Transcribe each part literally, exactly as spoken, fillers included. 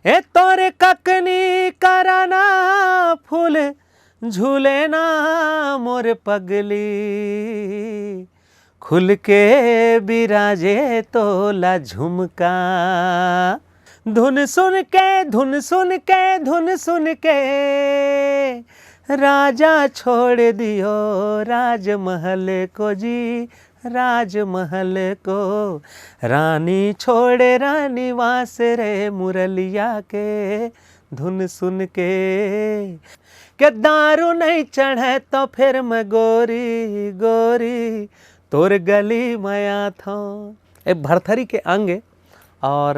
ए तोर ककनी करना फूल झूले ना मोर पगली, खुल के बिराजे तोला झुमका। धुन सुन के, धुन सुन के, धुन सुन के राजा छोड़ दियो राजमहल को जी, राजमहल को। रानी छोड़े रानीवास रे मुरलिया के धुन सुन के। के दारू नहीं चढ़े तो फिर मैं गोरी गोरी तोर गली में आथों। ए भरथरी के अंग ए और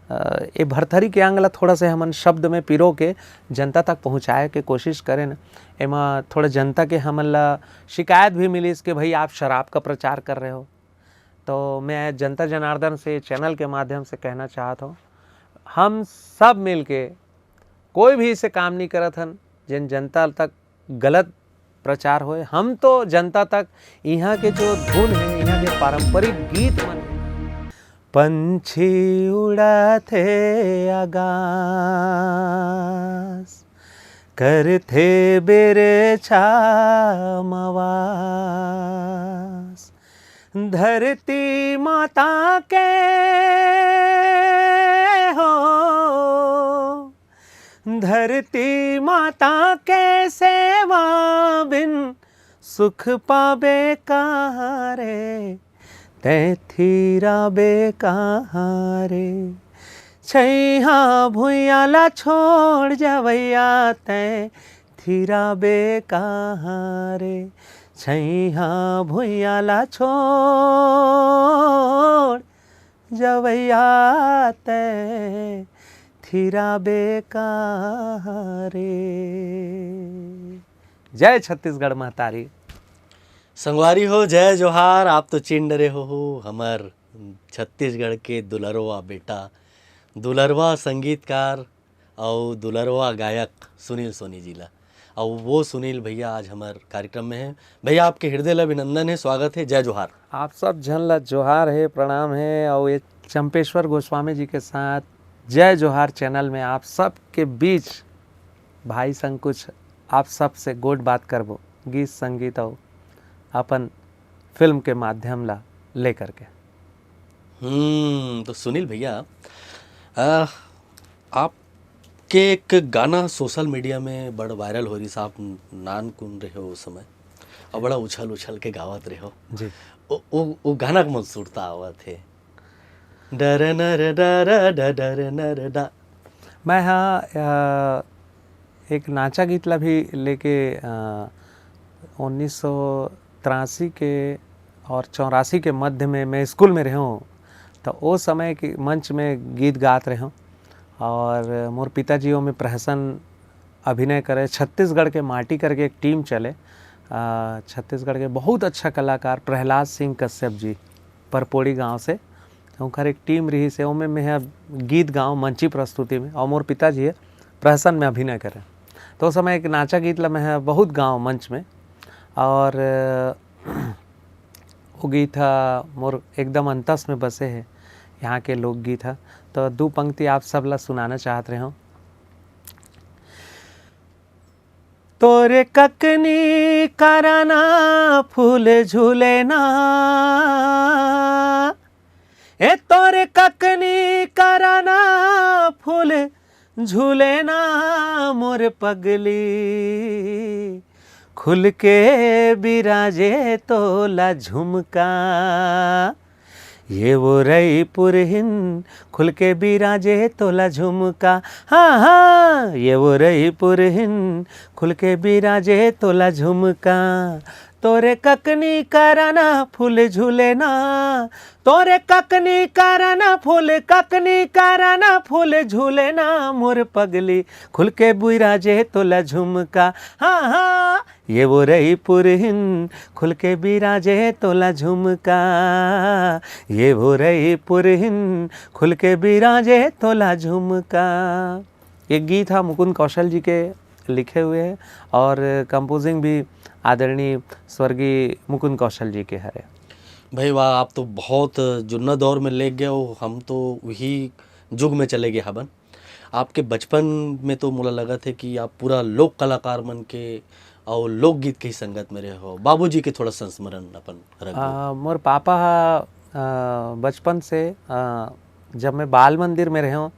अ, ए भरथरी के अंग ला थोड़ा से हमन शब्द में पिरो के जनता तक पहुँचाए के कोशिश करेन। एमा थोड़ा जनता के हमन ला शिकायत भी मिलिस कि भाई आप शराब का प्रचार कर रहे हो। तो मैं जनता जनार्दन से चैनल के माध्यम से कहना चाहत हूँ, हम सब मिल के कोई भी ऐसे काम नहीं करत हन जेन जनता तक गलत प्रचार होए। हम तो जनता तक यहाँ के जो धुन है, यहाँ के पारंपरिक गीत मन, पंछी उड़ाथे आगास, करथे बेरे छामवास, धरती माता के हो, धरती माता के सेवा बिन सुख पाबे कहाँ रे, तैं थिराबे कहाँ रे। छैहा भुइयां ला छोड़ जवैया, तैं थिराबे कहाँ रे। छैहा भुइयां ला छोड़ जवैया, तैं थिराबे कहाँ रे। जय छत्तीसगढ़ महतारी। संगवारी हो, जय जोहार। आप तो चिन डरे हो, हो हमर छत्तीसगढ़ के दुलरवा बेटा, दुलरवा संगीतकार अउ दुलरवा गायक सुनील सोनी जी ला। अउ वो सुनील भैया आज हमर कार्यक्रम में है। भैया, आपके हृदय ला अभिनंदन है, स्वागत है, जय जोहार। आप सब झन ला जोहार है, प्रणाम है, अउ ये चंपेश्वर गोस्वामी जी के साथ जय जोहार चैनल में आप सब के बीच भाई संग कुछ आप सब से गोठ बात करबो, गीत संगीत अउ अपन फिल्म के माध्यम ला लेकर के। हम्म, तो सुनील भैया, आ, आपके एक गाना सोशल मीडिया में बड़ वायरल हो रही, आप नान कुन रहे हो उस समय, और बड़ा उछल उछल के गावत रहे हो। जी। ओ, ओ, ओ गाना के मन सुरता आवत है। डर नर डर डर डर नर डा। मैं हा, अ, एक नाचा गीत ला भी लेके, अ, उन्नीस सौ तिरासी के और चौरासी के मध्य में मैं स्कूल में रहे हूँ, तो ओ समय के मंच में गीत गात रहे हूँ। और मोर पिताजी ओमे प्रहसन अभिनय करे, छत्तीसगढ़ के माटी करके एक टीम चले। अ, छत्तीसगढ़ के बहुत अच्छा कलाकार प्रहलाद सिंह कश्यप जी, परपोड़ी गांव से, ओकर एक टीम रही से, ओमे मैं ह गीत गाँव मंची प्रस्तुति में, और मोर पिताजी ह प्रहसन में अभिनय करे। तो उस समय एक नाचा गीत ला मैं ह बहुत गाँव मंच में, और वो गीत ह मोर एकदम अंतस में बसे है, यहाँ के लोकगीत ह। तो दू पंक्ति आप सब ला सुनाना चाहत रहे हूँ। तोरे ककनी करना फूल झूले ना, ए तोरे ककनी करना फूल झूले ना मोर पगली, खुल के बिराजे तोला झुमका। ये वो रई पुरहिन खुल के बिराजे तोला झुमका। हाँ, हाँ, ये वो रई पुरहिन खुल के बिराजे तोला झुमका। तोरे ककनी करना फूल झूले ना, तोरे ककनी करना फूल, ककनी करना फूल झूले ना मोर पगली, खुल के बिराजे तोला झुमका। हाँ, हाँ, ये वो रई पुरहिन खुल के बिराजे तोला झुमका, ये वो रई पुरहिन खुल के बिराजे तोला झुमका। ये गीत हा मुकुंद कौशल जी के लिखे हुए है और कंपोजिंग भी आदरणीय स्वर्गीय मुकुंद कौशल जी के हरे। भाई वाह, आप तो बहुत जुन्ना दौर में ले गए हो, हम तो वही युग में चले गए हबन। आपके बचपन में तो मोला लगत हे कि आप पूरा लोक कलाकार मन के अउ लोकगीत के ही संगत में रहे हो। बाबूजी के थोड़ा संस्मरण अपन रख दो। आ, मोर पापा हा, आ, बचपन से, आ, जब मैं बाल मंदिर में रहे हूँ,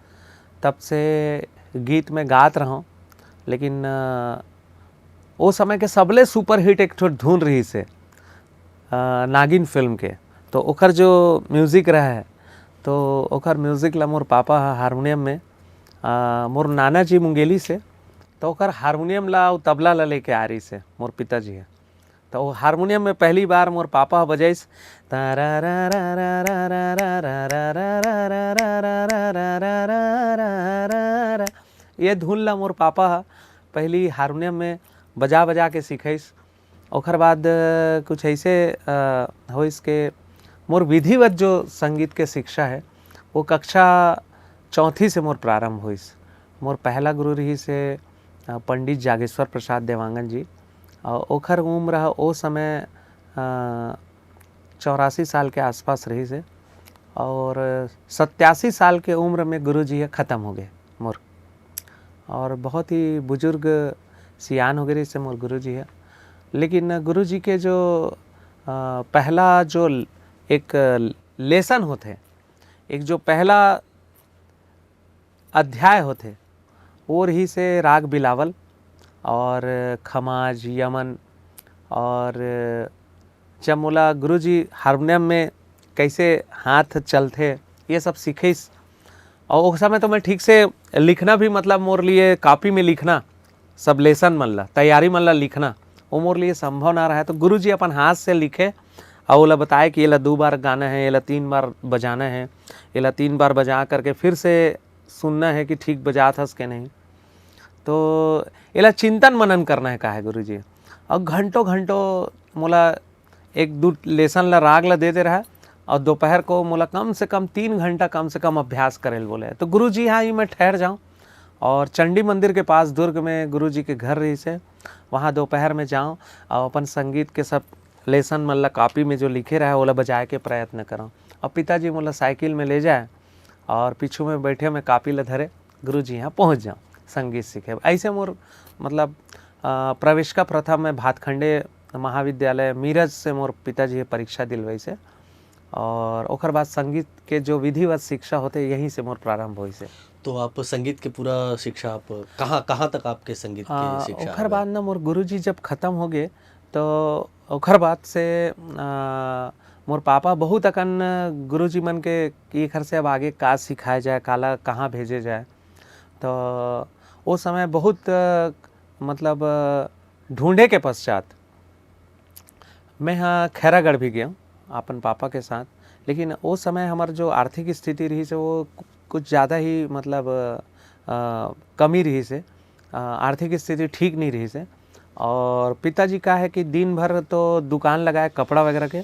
तब से गीत में गात रहा हूँ। लेकिन, आ, ओ समय के सबले सुपरहिट एक ठो धुन रहिस हे, आ, नागिन फिल्म के। तो ओकर जो म्यूजिक रहे, तो ओकर म्यूजिक ला मोर पापा हा हारमोनियम में, आ, मोर नाना जी मुंगेली से, तो ओकर हारमोनियम ला अउ तबला ला लेके आ रहिस हे मोर पिताजी ह। तो वो हारमोनियम में पहली बार मोर पापा ह बजाइस, ये धुन ला मोर पापा ह पहली हारमोनियम में बजा बजा के सिखाइस। ओकर बाद, अ, कुछ ऐसे, अ, होइस के मोर विधिवत जो संगीत के शिक्षा है, वो कक्षा चौथी से मोर प्रारंभ होइस। मोर पहला गुरु रहिस हे, अ, पंडित जागेश्वर प्रसाद देवांगन जी। अ, ओखर उम्र ह ओ समय, अ, चौरासी साल के आसपास रहिस हे और सत्यासी साल के उम्र में गुरु जी ह खत्म हो गए मोर। और बहुत ही बुजुर्ग सियान हो गए रहिस हे मोर गुरु जी ह। लेकिन गुरु जी के जो, अ, पहला जो एक लेसन होथे, एक जो पहला अध्याय होथे, वो रहिस हे राग बिलावल और खमाज, यमन। और जब मोला गुरुजी हारमोनियम में कैसे हाथ चलथे, ये सब सिखइस। और उस समय तो मैं ठीक से लिखना भी, मतलब, मोर लिए कॉपी में लिखना, सब लेसन मन ला, तैयारी मन ला लिखना, वो मोर लिए संभव ना रहा। तो गुरुजी अपन हाथ से लिखे और ओला बताए कि एला दो बार गाना है, एला तीन बार बजाना है, एला तीन बार बजा करके फिर से सुनना है कि ठीक बजात हस के नहीं। तो एला चिंतन मनन करना है, कहा है गुरुजी। और घंटों घंटों मोला एक दू लेसन ला, राग ला दे दे रहा, और दोपहर को मोला कम से कम तीन घंटा कम से कम अभ्यास करे ल बोले। तो गुरुजी, हाँ, ये मैं ठहर जाऊँ। और चंडी मंदिर के पास दुर्ग में गुरुजी के घर रहिस हे, वहाँ दोपहर में जाऊँ और अपन संगीत के सब लेसन मन ला कॉपी में जो लिखे रहे, ओला बजाए के प्रयत्न करऊँ। और पिताजी मोला साइकिल में ले जाए और पीछू में बैठे मैं कॉपी ला धरे, गुरुजी यहाँ पहुँच जाऊँ संगीत सीखे। ऐसे मोर, मतलब, अ, प्रवेशिका प्रथम में भातखंडे महाविद्यालय मीरज से मोर पिताजी ह परीक्षा दिलवाइस हे। और ओकर बाद संगीत के जो विधिवत शिक्षा होथे, यहीं से मोर प्रारंभ होइस हे। तो आप संगीत के पूरा शिक्षा आप कहाँ, कहाँ तक आपके संगीत के आ, शिक्षा ओकर हवे? बाद ना मोर गुरुजी जब खत्म हो गए, तो ओकर बाद से, आ, मोर पापा बहुत अकन गुरुजी मन के, कि एखर से अब आगे का सिखाए जाए, काला कहाँ भेजे जाए। तो ओ समय बहुत, आ, मतलब, आ, ढूंढे के पश्चात मैं ह खैरागढ़ भी गया अपन पापा के साथ। लेकिन ओ समय हमर जो आर्थिक स्थिति रहिस हे, वो कु-, कुछ ज़्यादा ही, मतलब, अ, कमी रहिस हे। अ, आर्थिक स्थिति ठीक नहीं रहिस हे। और पिताजी का है कि दिन भर तो दुकान लगाए कपड़ा वगैरह के,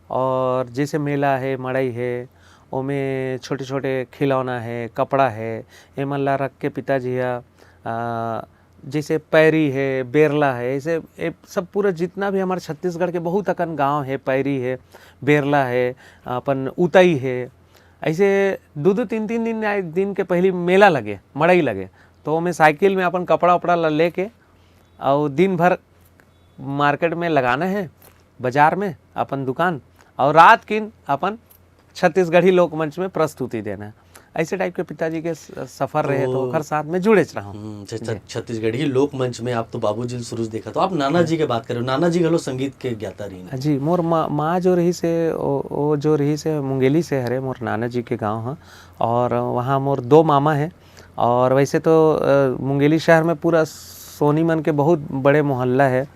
और जैसे मेला है, मड़ई है, ओमे छोटे-छोटे खिलौना है, कपड़ा है, एमन ला रख के पिताजी ह, अ, जैसे पैरी है, बेरला है, ऐसे ए सब पूरा जितना भी हमारे छत्तीसगढ़ के बहुत अकन गांव है, पैरी है, बेरला है, अपन उतई है, ऐसे दो दो तीन तीन दिन, दिन के पहली मेला लगे, मड़ई लगे, तो ओमे साइकिल में अपन कपड़ा उपड़ा ला लेके और दिन भर मार्केट में लगाना है, बाजार में अपन दुकान, और रात किन अपन छत्तीसगढ़ी लोकमंच में प्रस्तुति देना है। ऐसे टाइप के पिताजी के स-, सफर रहे, तो तो ओकर साथ में जुड़ेच रहूं। हम्म, छ-, छ-, जी। छत्तीसगढ़ी लोकमंच में आप तो बाबूजी ल शुरू से देखा, तो आप नाना हाँ। जी के बात करें, नाना जी घलो संगीत के ज्ञाता रही ना? जी, मोर माँ, माँ जो रहिस हे, ओ, ओ जो रहिस हे मुंगेली से हरे, मोर नाना जी के गांव ह। और वहाँ मोर दो मामा है। और वैसे तो, अ, मुंगेली शहर में पूरा सोनी मन के बहुत बड़े मोहल्ला है।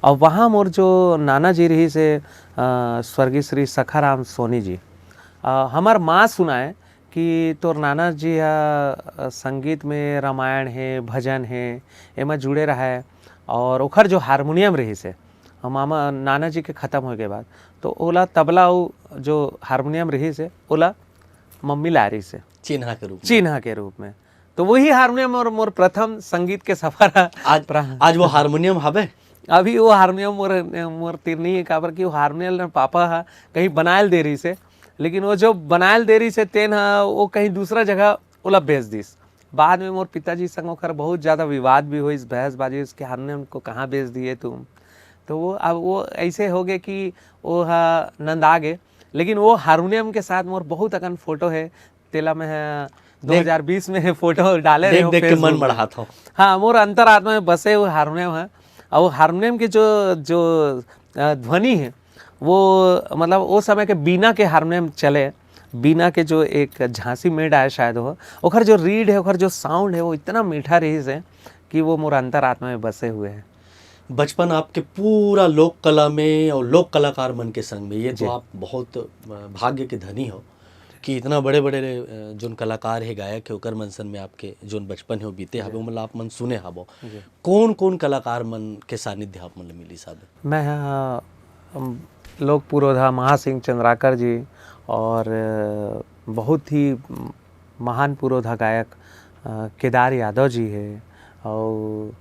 और वहाँ मोर जो नाना जी रहिस हे, अ, स्वर्गीय श्री सखाराम सोनी जी, अ, हमर माँ सुनाए कि तोर नाना जी ह, अ, संगीत में रामायण हे, भजन हे, एमा जुड़े रहे। और ओखर जो हारमोनियम रहिस हे, अ, मामा, नाना जी के खत्म होए के बाद, तो ओला तबला अउ जो हारमोनियम रहिस हे, ओला मम्मी ला रहिस हे। चिन्हा के रूप में। चिन्हा के रूप में। तो वही हारमोनियम मोर, मोर प्रथम संगीत के सफर ह। आज, प्रा- आज वो हारमोनियम हवे? अभी वो हारमोनियम मोर, मोर तीर नहीं है, काबर कि वो हारमोनियम ल पापा ह कहीं बनायल दे रहिस हे, लेकिन वो जो बनायल दे रहिस हे, तेन ह वो कहीं दूसरा जगह ओला बेच दिस। बाद में मोर पिताजी संग ओकर बहुत ज्यादा विवाद भी होइस, बहसबाजी होइस कि हारमोनियम को कहाँ बेच दिए तुम। तो वो, अब वो ऐसे हो गए कि वो हा नंदा गए। लेकिन वो हारमोनियम के साथ मोर बहुत अकन फोटो है, तेला मैं ह दो हज़ार बीस में फोटो डाले रहे देख हो देख के मन Facebook में। बढ़ात हो। हाँ, मोर अंतरात्मा में बसे हुए हारमोनियम है। और वो हारमोनियम के जो जो अ, ध्वनि है, वो, मतलब, वो समय के बीना के हारमोनियम चले, बीना के जो एक झांसी मेड आए शायद हो, ओकर जो रीड है, ओकर जो साउंड है, वो इतना मीठा रहिस है कि वो मोर अंतरात्मा में बसे हुए हैं। बचपन आपके पूरा लोक कला में और लोक कलाकार मन के संग में, ये तो जी। आप बहुत, अ, भाग्य के धनी हो कि इतना बड़े-बड़े, अ, जोन कलाकार हे, गायक हे, ओकर मन संग में आपके जोन बचपन हे, वो बीते जी। हवे, ओमन ला आप मन सुने हवो। जी। कौन-कौन कलाकार मन के सानिध्य आप मन ला मिलिस हवे? मैं ह, अम, लोक पुरोधा महासिंह चंद्राकर जी और, अ, बहुत ही महान पुरोधा गायक, अ, केदार यादव जी हे, और,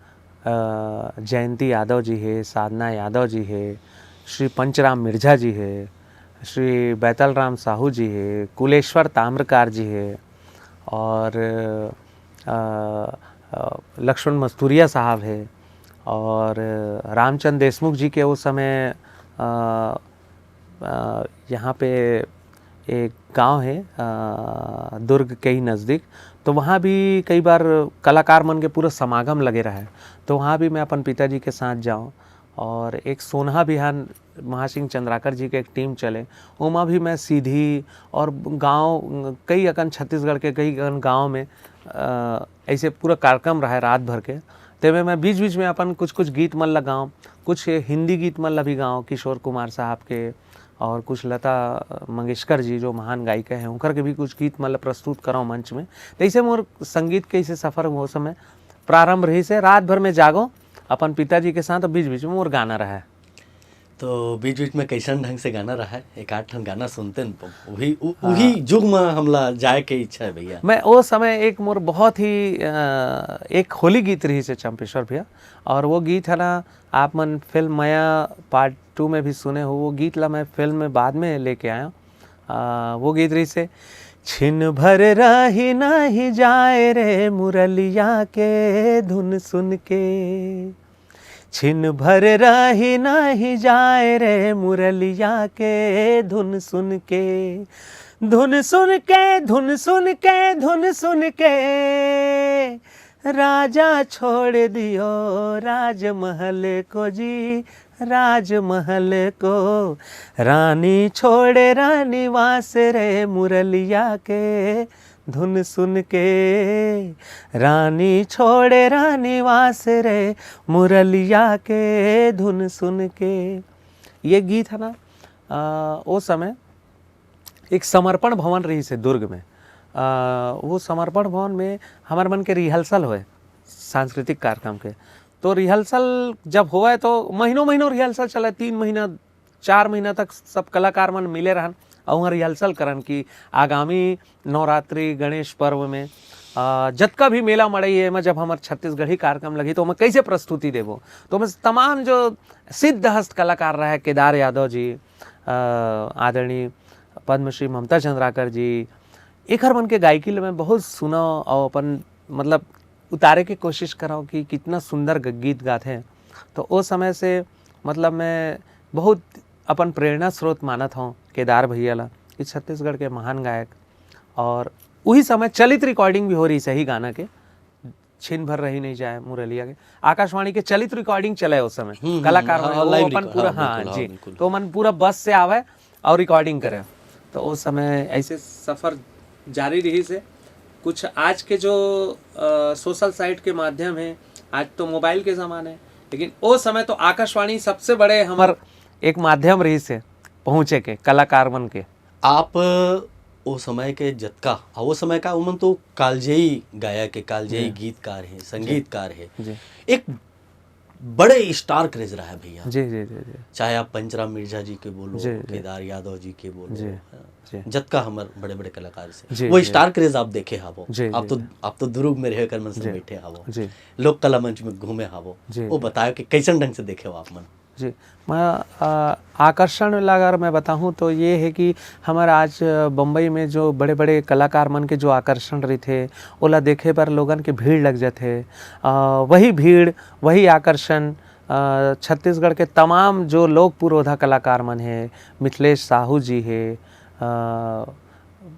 अ, जयंती यादव जी हे, साधना यादव जी हे, श्री पंचराम मिर्झा जी हे, श्री बैतलराम साहू जी हे, कुलेश्वर ताम्रकार जी हे, और, अ, अ, लक्ष्मण मस्तुरिया साहब हे, और रामचंद देशमुख जी के वो समय, अ, अ, यहाँ पे एक गांव है, अ, दुर्ग के ही नज़दीक, तो वहाँ भी कई बार कलाकार मन के पूरा समागम लगे रहे, तो वहाँ भी मैं अपन पिताजी के साथ जाऊँ। और एक सोनहा बिहान महासिंह चंद्राकर जी के एक टीम चले, ओमा भी मैं सीधी और गांव, कई अकन छत्तीसगढ़ के कई अकन गांव में, अ, ऐसे पूरा कार्यक्रम रहे रात भर के, तेमे मैं बीच-बीच में अपन कुछ-कुछ गीत मन लगाऊं, कुछ हिंदी गीत मन ला भी गाऊं, किशोर कुमार साहब के और कुछ लता मंगेशकर जी जो महान गायिका हैं, उनकर के भी कुछ गीत मन ला प्रस्तुत कराऊं मंच में। तो ऐसे मोर संगीत के ऐसे सफर वो समय प्रारंभ रहिस हे। रात भर में जागो अपन पिताजी के साथ, बीच-बीच में मोर गाना रहे। तो बीच-बीच में कैसन ढंग से गाना रहा है? एक आध ठन गाना सुनते हैं, वही, उ-, हाँ। वही जुग में हमला जाए के इच्छा है भैया। मैं वो समय एक मोर बहुत ही, अ, एक होली गीत रहिस हे चंपेश्वर भैया, और वो गीत है ना, आप मन फिल्म मया पार्ट टू में भी सुने हो, वो गीत ला मैं फिल्म में बाद में लेके आया। अ, वो गीत रहिस हे, छिन भर रही नाही जाए रे मुरलिया के धुन सुन के, छिन भर रही नाही जाए रे मुरलिया के धुन सुन के, धुन सुन के, धुन सुन के, धुन सुन के, राजा छोड़ दियो राजमहल को जी, राजमहल को। रानी छोड़े रानी वास रे मुरलिया के धुन सुन के, रानी छोड़े रानी वास रे मुरलिया के धुन सुन के। ये गीत है ना, अ, वो समय एक समर्पण भवन रहिस हे दुर्ग में। अ, वो समर्पण भवन में हमर मन के रिहर्सल होए सांस्कृतिक कार्यक्रम के। तो रिहर्सल जब होए तो महीनों महीनों रिहर्सल चले, तीन महीना, चार महीना तक सब कलाकार मन मिले रहन और वहाँ रिहर्सल करन कि आगामी नवरात्रि गणेश पर्व में, अ, जतका भी मेला मड़ई हे, एमा जब हमर छत्तीसगढ़ी कार्यक्रम लगही तो ओमा कैसे प्रस्तुति देबो। तो ओमा तमाम जो सिद्ध हस्त कलाकार रहे, केदार यादव जी, अ, आदरणीय पद्मश्री ममता चंद्राकर जी, एखर मन के गायकी ल मैं बहुत सुनव और अपन, मतलब, उतारे के कोशिश करव कि कितना सुंदर ग-, गीत गाथे। तो ओ समय से, मतलब, मैं बहुत अपन प्रेरणा स्रोत मानत हव केदार भैया ला, कि छत्तीसगढ़ के महान गायक। और उही समय चलित रिकॉर्डिंग भी हो रहिस हे इही गाना के, छिन भर रही नहीं जाए मुरलिया के। आकाशवाणी के चलित रिकॉर्डिंग चले उस समय, हम्म, हम्म, कलाकार हाँ, मन, वो live अपन record, पूरा, हाँ, हाँ, बिल्कुल, हाँ, जी। बिल्कुल। तो मन पूरा बस से आवे और रिकॉर्डिंग करे। तो उस समय ऐसे सफर जारी रहिस हे। कुछ आज के जो, अ, सोशल साइट के माध्यम हे, आज तो मोबाइल के जमाना हे, लेकिन ओ समय तो आकाशवाणी सबसे बड़े हमर एक माध्यम रहिस हे पहुँचे के कलाकार मन के। आप ओ समय के जतका, आ, ओ समय का ओमन तो कालजयी गायक हे, कालजयी जी। गीतकार हे, जी। संगीतकार हे। जी। एक बड़े स्टार क्रेज रहा है भैया। जी, जी, जी, जी। चाहे आप पंचराम मिर्जा जी के बोलो, जी, जी। केदार यादव जी के बोलो, जी, हाँ। जी। जतका हमर बड़े-बड़े कलाकार से। जी, वो जी। स्टार क्रेज आप देखे हवो। जी, आप जी। तो, आप तो दुर्ग में रहे कर मन से जी। बैठे हवो। जी। लोक कला मंच में घूमे हवो। जी, वो जी। बतायो कि कैसन ढंग से देखे हो आप मन? जी। मैं, अ, आकर्षण ला अगर मैं बताहूँ तो ये है कि हमर आज बम्बई में जो बड़े-बड़े कलाकार मन के जो आकर्षण रहिथे, ओला देखे बर लोगन के भीड़ लग जाथे। अ, वही भीड़, वही आकर्षण, अ, छत्तीसगढ़ के तमाम जो लोक पुरोधा कलाकार मन हे, मिथिलेश साहू जी हे, अ,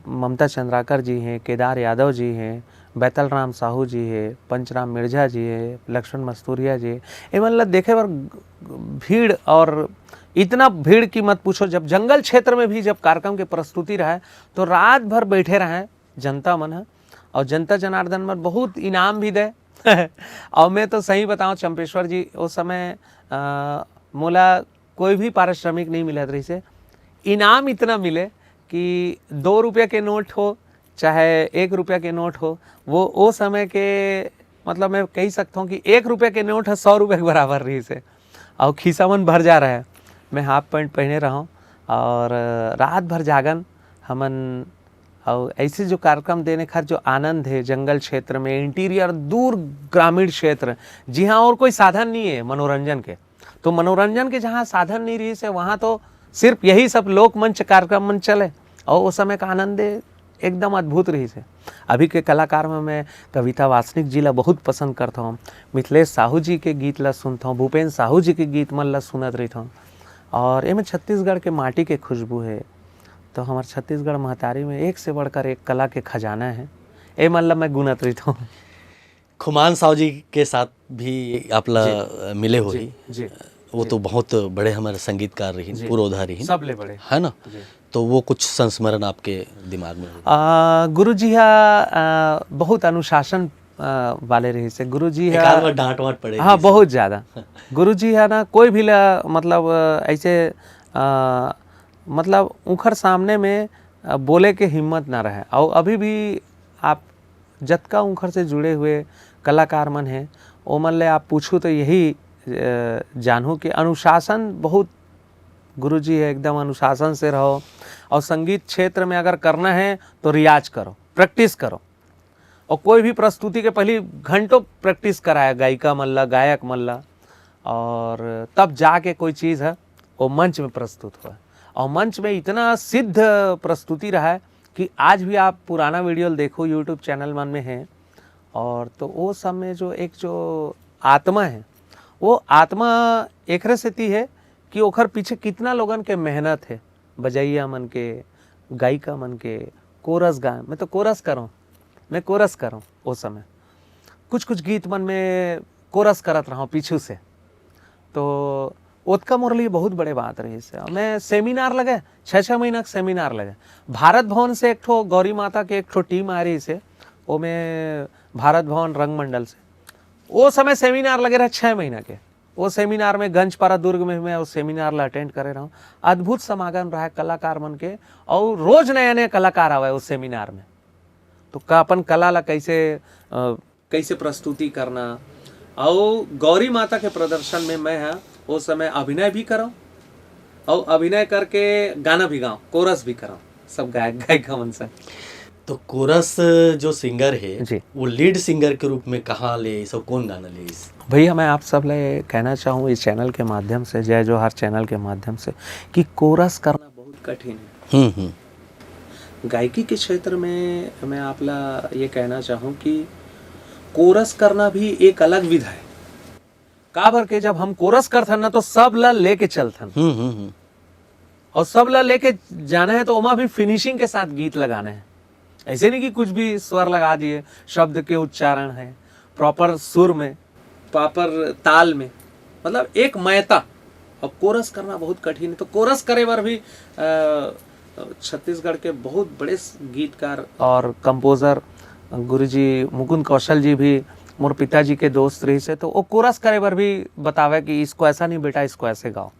ममता चंद्राकर जी हे, केदार यादव जी हे, बैतल राम साहू जी हे, पंचराम मिर्झा जी हे, लक्ष्मण मस्तूरिया जी हे, एमन ला देखे बर भीड़, और इतना भीड़ कि मत पूछो। जब जंगल क्षेत्र में भी जब कार्यक्रम के प्रस्तुति रहय, तो रात भर बैठे रहय जनता मन ह, और जनता जनार्दन मन बहुत इनाम भी दे। और मैं तो सही बताऊं चंपेश्वर जी, ओ समय, अ, मोला कोई भी पारिश्रमिक नहीं मिलत रहिसे। इनाम इतना मिले कि दो रुपया के नोट हो, चाहे एक रुपया के नोट हो, वो, ओ समय के, मतलब, मैं कही सकता हूँ कि एक रुपया के नोट ह सौ रुपया के बराबर रहिसे। और खीसा मन भर जा रहे। मैं हाफ पैंट पहने रहूँ और रात भर जागन हमन। और ऐसे जो कार्यक्रम देने खर जो आनंद है, जंगल क्षेत्र में, इंटीरियर, दूर ग्रामीण क्षेत्र, जी हाँ, और कोई साधन नहीं है मनोरंजन के, तो मनोरंजन के जहाँ साधन नहीं रहिसे, वहाँ तो सिर्फ यही सब लोकमंच कार्यक्रम मन चले, और उस समय का आनंद एकदम अद्भुत रहिसे। अभी के कलाकार में मैं कविता वासनिक जी ला बहुत पसंद करता हूँ, मिथिलेश साहू जी के गीत ला सुनता हूँ, भूपेन साहू जी के गीत मन ला सुनत रहिता हूँ। और एमे छत्तीसगढ़ के माटी के खुशबू है, तो हमार छत्तीसगढ़ महतारी में एक से बढ़कर एक कला के खजाना है, ए मन ला मैं गुनत रहिता हूँ। खुमान साहू जी के साथ भी आप ला जी। मिले होही। जी। वो जी। तो बहुत बड़े हमारे संगीतकार रही, जी। पुरोधा रही। सबले बड़े। है ना? जी। तो वो कुछ संस्मरण आपके दिमाग में होगा? आ, गुरु जी हा, आ, बहुत अनुशासन, आ, वाले रहिसे। गुरु जी एक हा आध बार डांट वांट पड़े हाँ, जैसे। बहुत ज्यादा। गुरु जी हा ना कोई भी ला, मतलब, आ, ऐसे, आ, मतलब, उखर सामने में, आ, बोले के हिम्मत ना रहे। और अभी भी आप जतका उखर से जुड़े हुए कलाकार मन हैं, ओमन ले आप पूछू तो यही, अ, जानहू कि अनुशासन बहुत गुरु जी है, एकदम अनुशासन से रहो। और संगीत क्षेत्र में अगर करना है तो रियाज करो, प्रैक्टिस करो। और कोई भी प्रस्तुति के पहले घंटों प्रैक्टिस कराए गायिका मन ला, गायक मन ला, और तब जाके कोई चीज़ है वो मंच में प्रस्तुत होए। और मंच में इतना सिद्ध प्रस्तुति रहा है कि आज भी आप पुराना वीडियो देखो, YouTube चैनल मन में है, और तो वो सब में जो एक जो आत्मा है, वो आत्मा एकरे सेती है कि ओखर पीछे कितना लोगन के मेहनत है, बजैया मन के, गायिका मन के, कोरस गाए। मैं तो कोरस करूँ, मैं कोरस करूँ। ओ समय कुछ कुछ गीत मन में कोरस करत रहूँ पीछू से, तो ओतका मोर लिए बहुत बड़े बात रहिसे। मैं सेमिनार लगे, छः छः महीना के सेमिनार लगे। भारत भवन से एक ठो गौरी माता के एक ठो टीम आ रहिसे, ओमे भारत भवन रंगमंडल से। ओ समय सेमिनार लगे रहे छः महीना के। वो सेमिनार में गंजपारा दुर्ग में मैं वो सेमिनार ला अटेंड करे रहूँ। अद्भुत समागम रहा कलाकार मन के, और रोज नया नया कलाकार आवे उस सेमिनार में। तो का अपन कला ला कैसे, अ, कैसे प्रस्तुति करना, और गौरी माता के प्रदर्शन में मैं हा वो समय अभिनय भी करूँ, और अभिनय करके गाना भी गाऊँ, कोरस भी करूँ, सब गायक गायिका मन से। तो कोरस जो सिंगर है, जी। वो लीड सिंगर के रूप में कहाँ ले, सब कौन गाना ले इस? भैया, मैं आप सब ले कहना चाहूँ इस चैनल के माध्यम से, जय जोहार चैनल के माध्यम से, कि कोरस करना बहुत कठिन है। हम्म, हम्म। गायकी के क्षेत्र में मैं आप ला ये कहना चाहूँ कि कोरस करना भी एक अलग विधा है। काबर के जब हम कोरस करथन ना, तो सब ला लेके चलथन। हम्म, हम्म, हम्म। और सब ला लेके जाना है, तो ओमा भी फिनिशिंग के साथ गीत लगाना है। ऐसे नहीं कि कुछ भी स्वर लगा दिए, शब्द के उच्चारण है प्रॉपर सुर में, प्रॉपर ताल में, मतलब एक मयता। और कोरस करना बहुत कठिन है, तो कोरस करे बर भी, अ, छत्तीसगढ़ के बहुत बड़े स-, गीतकार और कंपोजर गुरुजी मुकुंद कौशल जी भी मोर पिताजी के दोस्त रहिसे, तो वो कोरस करे बर भी बतावे कि इसको ऐसा नहीं बेटा, इसको ऐसे गाओ,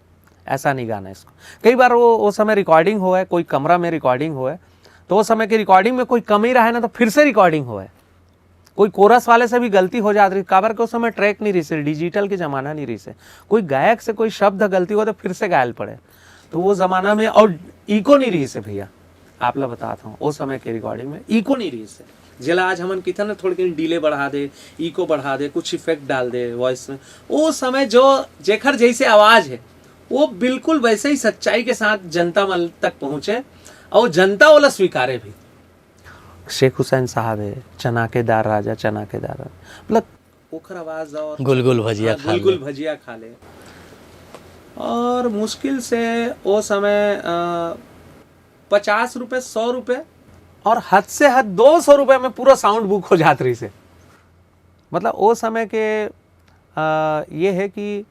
ऐसा नहीं गाना इसको। कई बार वो, वो समय रिकॉर्डिंग होए, कोई कमरा में रिकॉर्डिंग होए, तो वो समय की रिकॉर्डिंग में कोई कमी रहे ना, तो फिर से रिकॉर्डिंग होए। कोई कोरस वाले से भी गलती हो जात रही, काबर के उस समय ट्रैक नहीं रहिसे, डिजिटल के जमाना नहीं रहिसे। कोई गायक से कोई शब्द गलती हो तो फिर से गायल पड़े। तो वो जमाना में, और इको नहीं रहिसे भैया, आप ला बतात हूँ, ओ समय के रिकॉर्डिंग में इको नहीं रहिस हे, जेला आज हमन कितना थोड़किन डिले बढ़ा दे, इको बढ़ा दे, कुछ इफेक्ट डाल दे वॉइस में। ओ समय जो जेखर जैसे आवाज है, वो बिल्कुल वैसे ही सच्चाई के साथ जनता मन तक पहुंचे और जनता ओला स्वीकारे भी। शेख हुसैन साहब है, चना के दार राजा, चना के दार, मतलब ओखर आवाज और गुलगुल भजिया हाँ, खा गुलगुल ले। भजिया खा ले। और मुश्किल से ओ समय अ, पचास रुपए, सौ रुपए और हद से हद दो सौ रुपए में पूरा साउंड बुक हो जात रहिस हे। मतलब ओ समय के अ, ये है कि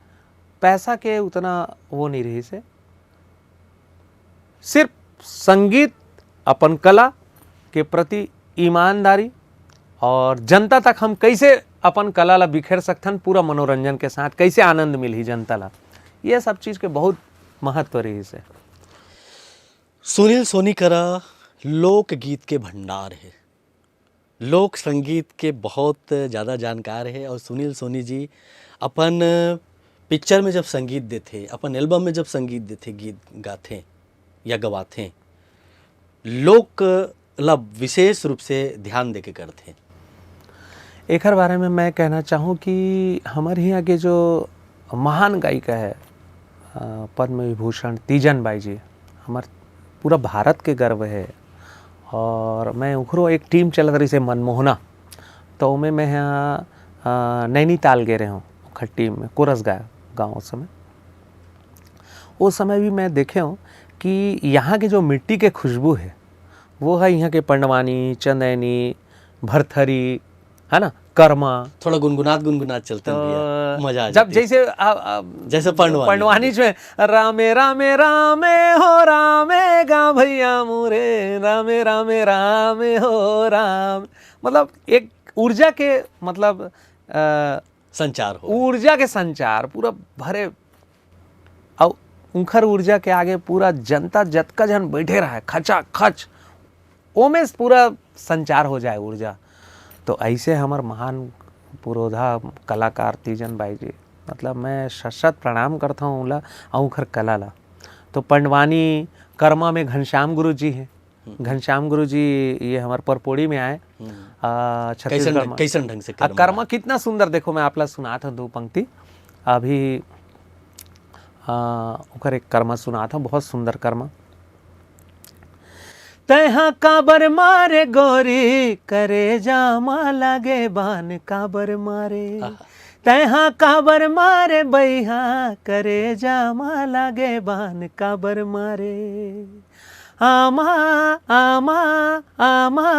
पैसा के उतना वो नहीं रहिस हे, सिर्फ संगीत, अपन कला के प्रति ईमानदारी और जनता तक हम कैसे अपन कला ला बिखेर सकथन पूरा मनोरंजन के साथ, कैसे आनंद मिलही जनता ला, ये सब चीज के बहुत महत्व रहिस हे। सुनील सोनी करा लोकगीत के भंडार हे, लोक संगीत के बहुत ज्यादा जानकार हे और सुनील सोनी जी अपन पिक्चर में जब संगीत देथे, अपन एल्बम में जब संगीत देथे, गीत गाथे या गवाथे, लोक ला विशेष रूप से ध्यान देके करथे। एकर बारे में मैं कहना चाहूँ कि हमर हियाँ के जो महान गायिका है अ, पद्म विभूषण तीजन बाई जी, हमर पूरा भारत के गर्व है। और मैं उखरो एक टीम चलत रहिस हे मनमोहना, तो ओमे मैं ह अ, नैनीताल गे रहे हूँ, ओखर टीम में कोरस गाँव, गाँव उस समय। उस समय भी मैं देखे हूँ कि यहाँ के जो मिट्टी के खुशबू है, वो है यहाँ के पंडवानी, चंदैनी, भरथरी, है ना, कर्मा। थोड़ा गुनगुनात गुनगुनात चलते हैं तो भैया, मजा आ जब जाती है। जैसे आ, आ, जैसे पंडवानी। पंडवानी जो है, रामे रामे रामे हो रामे गा भैया मोरे, रामे रामे रामे हो राम, मतलब एक ऊर्जा के, मतलब अ, संचार हो। ऊर्जा के संचार पूरा भरे। अउ उंखर ऊर्जा के आगे पूरा जनता जतका झन बैठे रहे खचा खच, ओमे से पूरा संचार हो जाए ऊर्जा। तो ऐसे हमर महान पुरोधा कलाकार तीजन बाई जी, मतलब मैं शत शत प्रणाम करता हूँ उला अउ उंखर कला ला। तो पंडवानी कर्मा में घनश्याम गुरु जी हैं। हम्म। घनश्याम गुरु जी ये हमर परपोड़ी में आए। हम्म। आ, कैसन छत्तीसगढ़ ढंग, में। कैसन ढंग से आ, कर्मा कर्मा गाए? कितना सुंदर, देखो मैं आप ला सुनात हूँ दो पंक्ति। अभी आ, ओकर एक कर्मा सुनात हूँ, बहुत सुंदर कर्मा। तैहा काबर मारे गोरी, करेजा मा लागे बान काबर मारे। आहा। तैहा काबर मारे बैहा, करेजा मा लागे बान काबर मारे। आमा, आमा, आमा,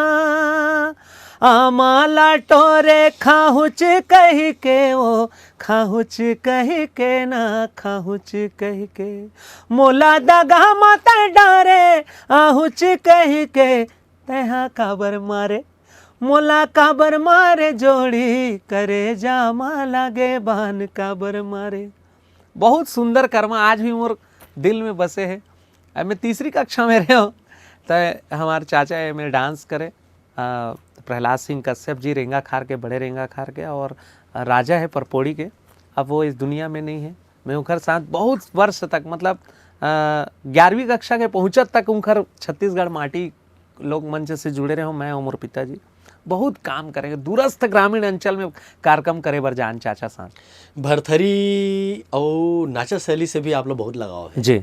आमा ला टोरे खाहुच कहि के ओ, खाहुच कहि के ना, खाहुच कहि के। मोला दगा मत डारे, आहुच कहि के, तैहा काबर मारे। मोला काबर मारे जोड़ी, करेजा मा लागे बान काबर मारे। बहुत सुंदर कर्मा आज भी मोर दिल में बसे है। अब मैं तीसरी कक्षा में रहे हूँ, तो हमारे चाचा है, मेरे डांस करे, आ, प्रहलाद सिंह कश्यप जी, रेंगा खार के, बड़े रेंगा खार के, और राजा है परपोड़ी के। अब वो इस दुनिया में नहीं है। मैं उनकर साथ बहुत वर्ष तक, मतलब आ, ग्यारहवीं कक्षा के पहुँचत तक उनकर छत्तीसगढ़ माटी लोक मंच से जुड़े रहे हूँ, मैं और मोर पिताजी। बहुत काम करेंगे, दूरस्थ ग्रामीण अंचल में कार्यक्रम करे बर जान चाचा साथ। भरथरी और नाचा शैली से भी आप लोग बहुत लगाव है। जी,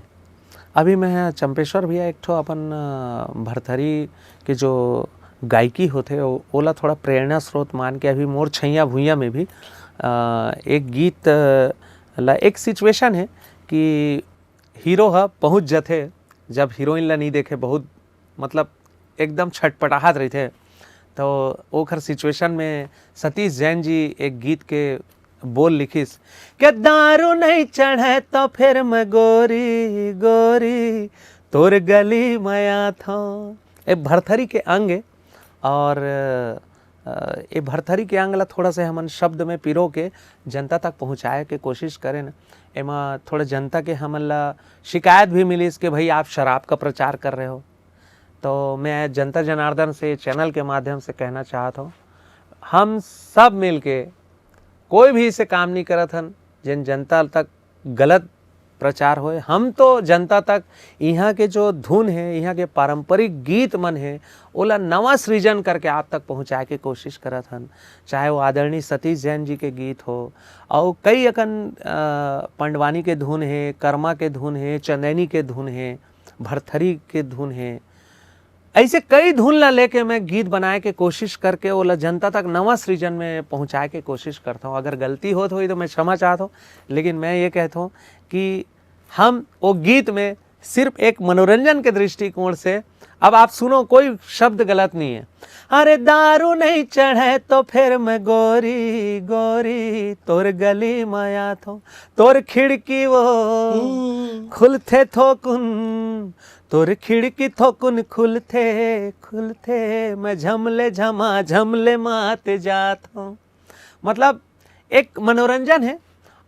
अभी मैं चंपेश्वर भैया एक ठो अपन अ, भरथरी के जो गायकी होथे ओ-, ओला थोड़ा प्रेरणा स्रोत मान के अभी मोर छैया भुइया में भी अ, एक गीत अ, ला, एक सिचुएशन है कि हीरो ह पहुँच जथे, जब हीरोइन ला नहीं देखे, बहुत मतलब एकदम छटपटाहत रहिथे। तो ओखर सिचुएशन में सतीश जैन जी एक गीत के बोल लिखिस, के दारू नहीं चढ़े तो फिर मैं गोरी गोरी तोर गली में आथों। ए भरथरी के अंग ए, और अ, ए भरथरी के अंग ला थोड़ा से हमन शब्द में पिरो के जनता तक पहुँचाए के कोशिश करेन। एमा थोड़ा जनता के हमन ला शिकायत भी मिलिस कि भाई आप शराब का प्रचार कर रहे हो। तो मैं जनता जनार्दन से चैनल के माध्यम से कहना चाहत हूँ, हम सब मिल के कोई भी इसे काम नहीं करत हन जेन जनता तक गलत प्रचार होए। हम तो जनता तक इहाँ के जो धुन हे, इहाँ के पारंपरिक गीत मन हे, ओला नवा सृजन करके आप तक पहुँचाए के कोशिश करत हन। चाहे वो आदरणीय सतीश जैन जी के गीत हो, अउ कई अकन, अ, पंडवानी के धुन हे, कर्मा के धुन हे, चंदैनी के धुन हे, भरथरी के धुन हे, ऐसे कई धुन ला लेके मैं गीत बनाए के कोशिश करके ओला जनता तक नवा सृजन में पहुँचाए के कोशिश करता हूँ। अगर गलती होत होही तो मैं क्षमा चाहत हूँ, लेकिन मैं ये कहता हूँ कि हम वो गीत में सिर्फ एक मनोरंजन के दृष्टिकोण से, अब आप सुनो, कोई शब्द गलत नहीं है। अरे दारू नहीं चढ़े तो फिर मैं गोरी गोरी तोर गली में आत हूँ, तोर खिड़की वो खुलथे थोकुन, तोर खिड़की थोकुन खुलथे खुलथे, मैं झमले झमा झमले मात जात हूँ। मतलब एक मनोरंजन है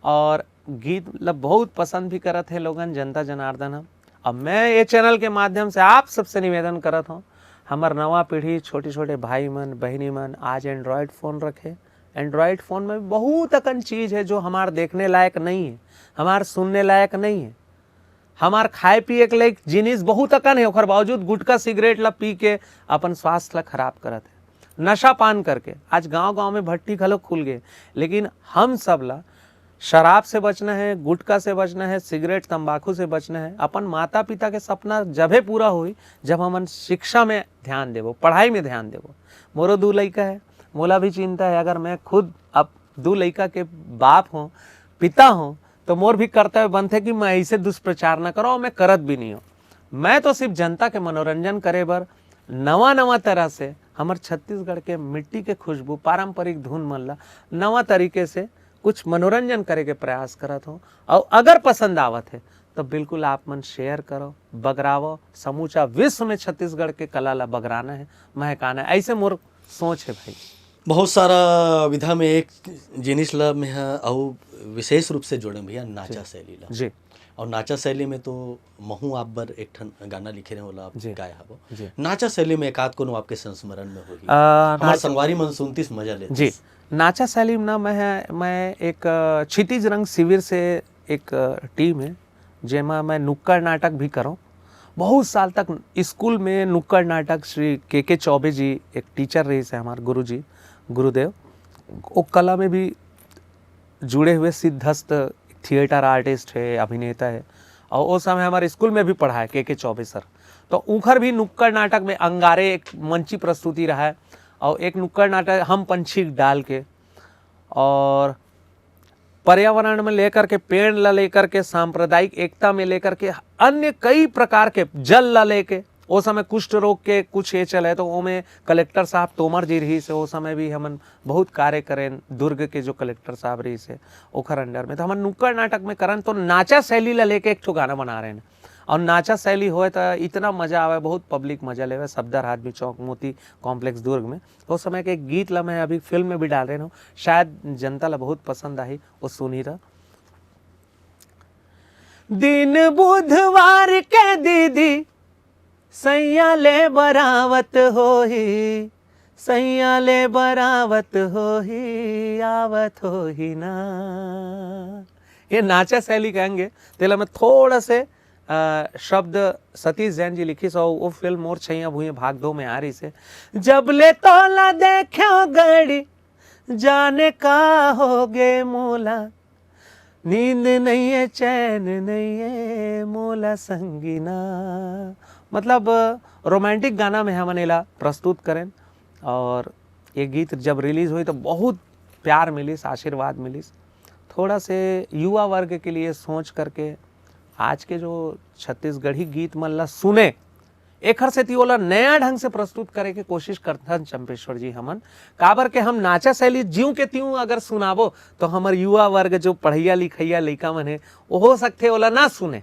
और गीत मतलब बहुत पसंद भी करत है लोगन, जनता जनार्दन ह। अब मैं ये चैनल के माध्यम से आप सबसे निवेदन करत हूँ, हमर नवा पीढ़ी, छोटे छोटे भाई मन, बहिनी मन आज एंड्रॉयड फ़ोन रखे। एंड्रॉयड फ़ोन में बहुत अकन चीज़ है जो हमार देखने लायक नहीं है, हमार सुनने लायक नहीं है। हमार खाए पिए के लायक जिनिस बहुत अकन है, ओकर बावजूद गुटखा सिगरेट ला पी के अपन स्वास्थ्य ला खराब करत है, नशा पान करके। आज गांव गांव में भट्टी घलो खुल गए, लेकिन हम सब ला शराब से बचना है, गुटखा से बचना है, सिगरेट तंबाकू से बचना है। अपन माता पिता के सपना जभे पूरा होई जब हमन शिक्षा में ध्यान देबो, पढ़ाई में ध्यान देबो। मोरो दू लइका है, मोला भी चिंता है, अगर मैं खुद अब दू लइका के बाप हों, पिता हों, तो मोर भी कर्तव्य बनथे कि मैं ऐसे दुष्प्रचार न करो, मैं करत भी नहीं हूँ। मैं तो सिर्फ जनता के मनोरंजन करे बर नवा नवा तरह से हमर छत्तीसगढ़ के मिट्टी के खुशबू, पारंपरिक धुन मन ला नवा तरीके से कुछ मनोरंजन करे के प्रयास करत हूँ। और अगर पसंद आवत है तो बिल्कुल आप मन शेयर करो, बगरावो। समूचा विश्व में छत्तीसगढ़ के कला ला बगराना है, महकाना है, ऐसे मोर सोच है भाई। बहुत सारा विधा में एक जिनिस ला मैं ह अउ विशेष रूप से जोड़े भैया, नाचा शैली ला। जी। और नाचा शैली में तो महू आप बर एक ठन गाना लिखे रहे, ओला आप जी। गाए हवो। जी। नाचा शैली में एक आध कोनो आपके संस्मरण में होही। आ, हमार नाच- संगवारी मन सुनतिस, मजा लेतिस। जी। नाचा शैली में ना मैं, मैं एक, अ, क्षितिज रंग शिविर से एक, अ, टीम है, जेमा मैं नुक्कड़ नाटक भी करों। बहुत साल तक स्कूल में नुक्कड़ नाटक श्री के के चौबे जी एक टीचर रहिस हे, हमार गुरु जी, गुरुदेव। वो कला में भी जुड़े हुए सिद्धस्थ थिएटर आर्टिस्ट है, अभिनेता है, और वो समय हमारे स्कूल में भी पढ़ाए के के चौबे सर। तो उखर भी नुक्कड़ नाटक में अंगारे एक मंची प्रस्तुति रहा है, और एक नुक्कड़ नाटक हम पंछी डाल के, और पर्यावरण में लेकर के, पेड़ ला लेकर के, सांप्रदायिक एकता में लेकर के, अन्य कई प्रकार के, जल ला लेके, ओ समय कुष्ठ रोग के कुछ ये चले, तो ओमे कलेक्टर साहब तोमर जी रहिस हे, ओ समय भी हमन बहुत कार्य करेन। दुर्ग के जो कलेक्टर साहब रहिस हे, ओखर अंडर में, तो हमन नुक्कड़ नाटक में करन, तो नाचा शैली ला लेके एक ठो गाना बना रहे हैं। और नाचा शैली होए तो इतना मजा आवे, बहुत पब्लिक मजा लेवे, सफदर हाजमी चौक, मोती कॉम्प्लेक्स दुर्ग में। तो उस समय के एक गीत ला मैं अभी फिल्म में भी डाल रहे हूँ, शायद जनता ला बहुत पसंद आही, वो सुनी रह। दिन बुधवार के दीदी सैया ले बरावत होही, सैया ले बरावत होही, आवत होही ना। ये नाचा शैली के अंग हे, तेला मैं थोड़ा से, अ, शब्द सतीश जैन जी लिखिस, और वो फिल्म मोर छैया भुइयां भाग दो में आ रहिस हे। जब ले तोला देख्यो गड़ी, जाने का हो गे मोला, नींद नहीं है, चैन नहीं है मोला संगीना। मतलब, रोमांटिक गाना में हमन एला प्रस्तुत करेन, और ये गीत जब रिलीज होई तो बहुत प्यार मिलिस, आशीर्वाद मिलिस। थोड़ा से युवा वर्ग के लिए सोच करके आज के जो छत्तीसगढ़ी गीत मन ला सुने, एखर सेती ओला नया ढंग से प्रस्तुत करे के कोशिश करथन चंपेश्वर जी हमन। काबर के हम नाचा शैली ज्यों के त्यों अगर सुनाबो, तो हमर युवा वर्ग, जो पढ़इया लिखइया लइका मन हे, वो हो सकथे ओला ना सुने।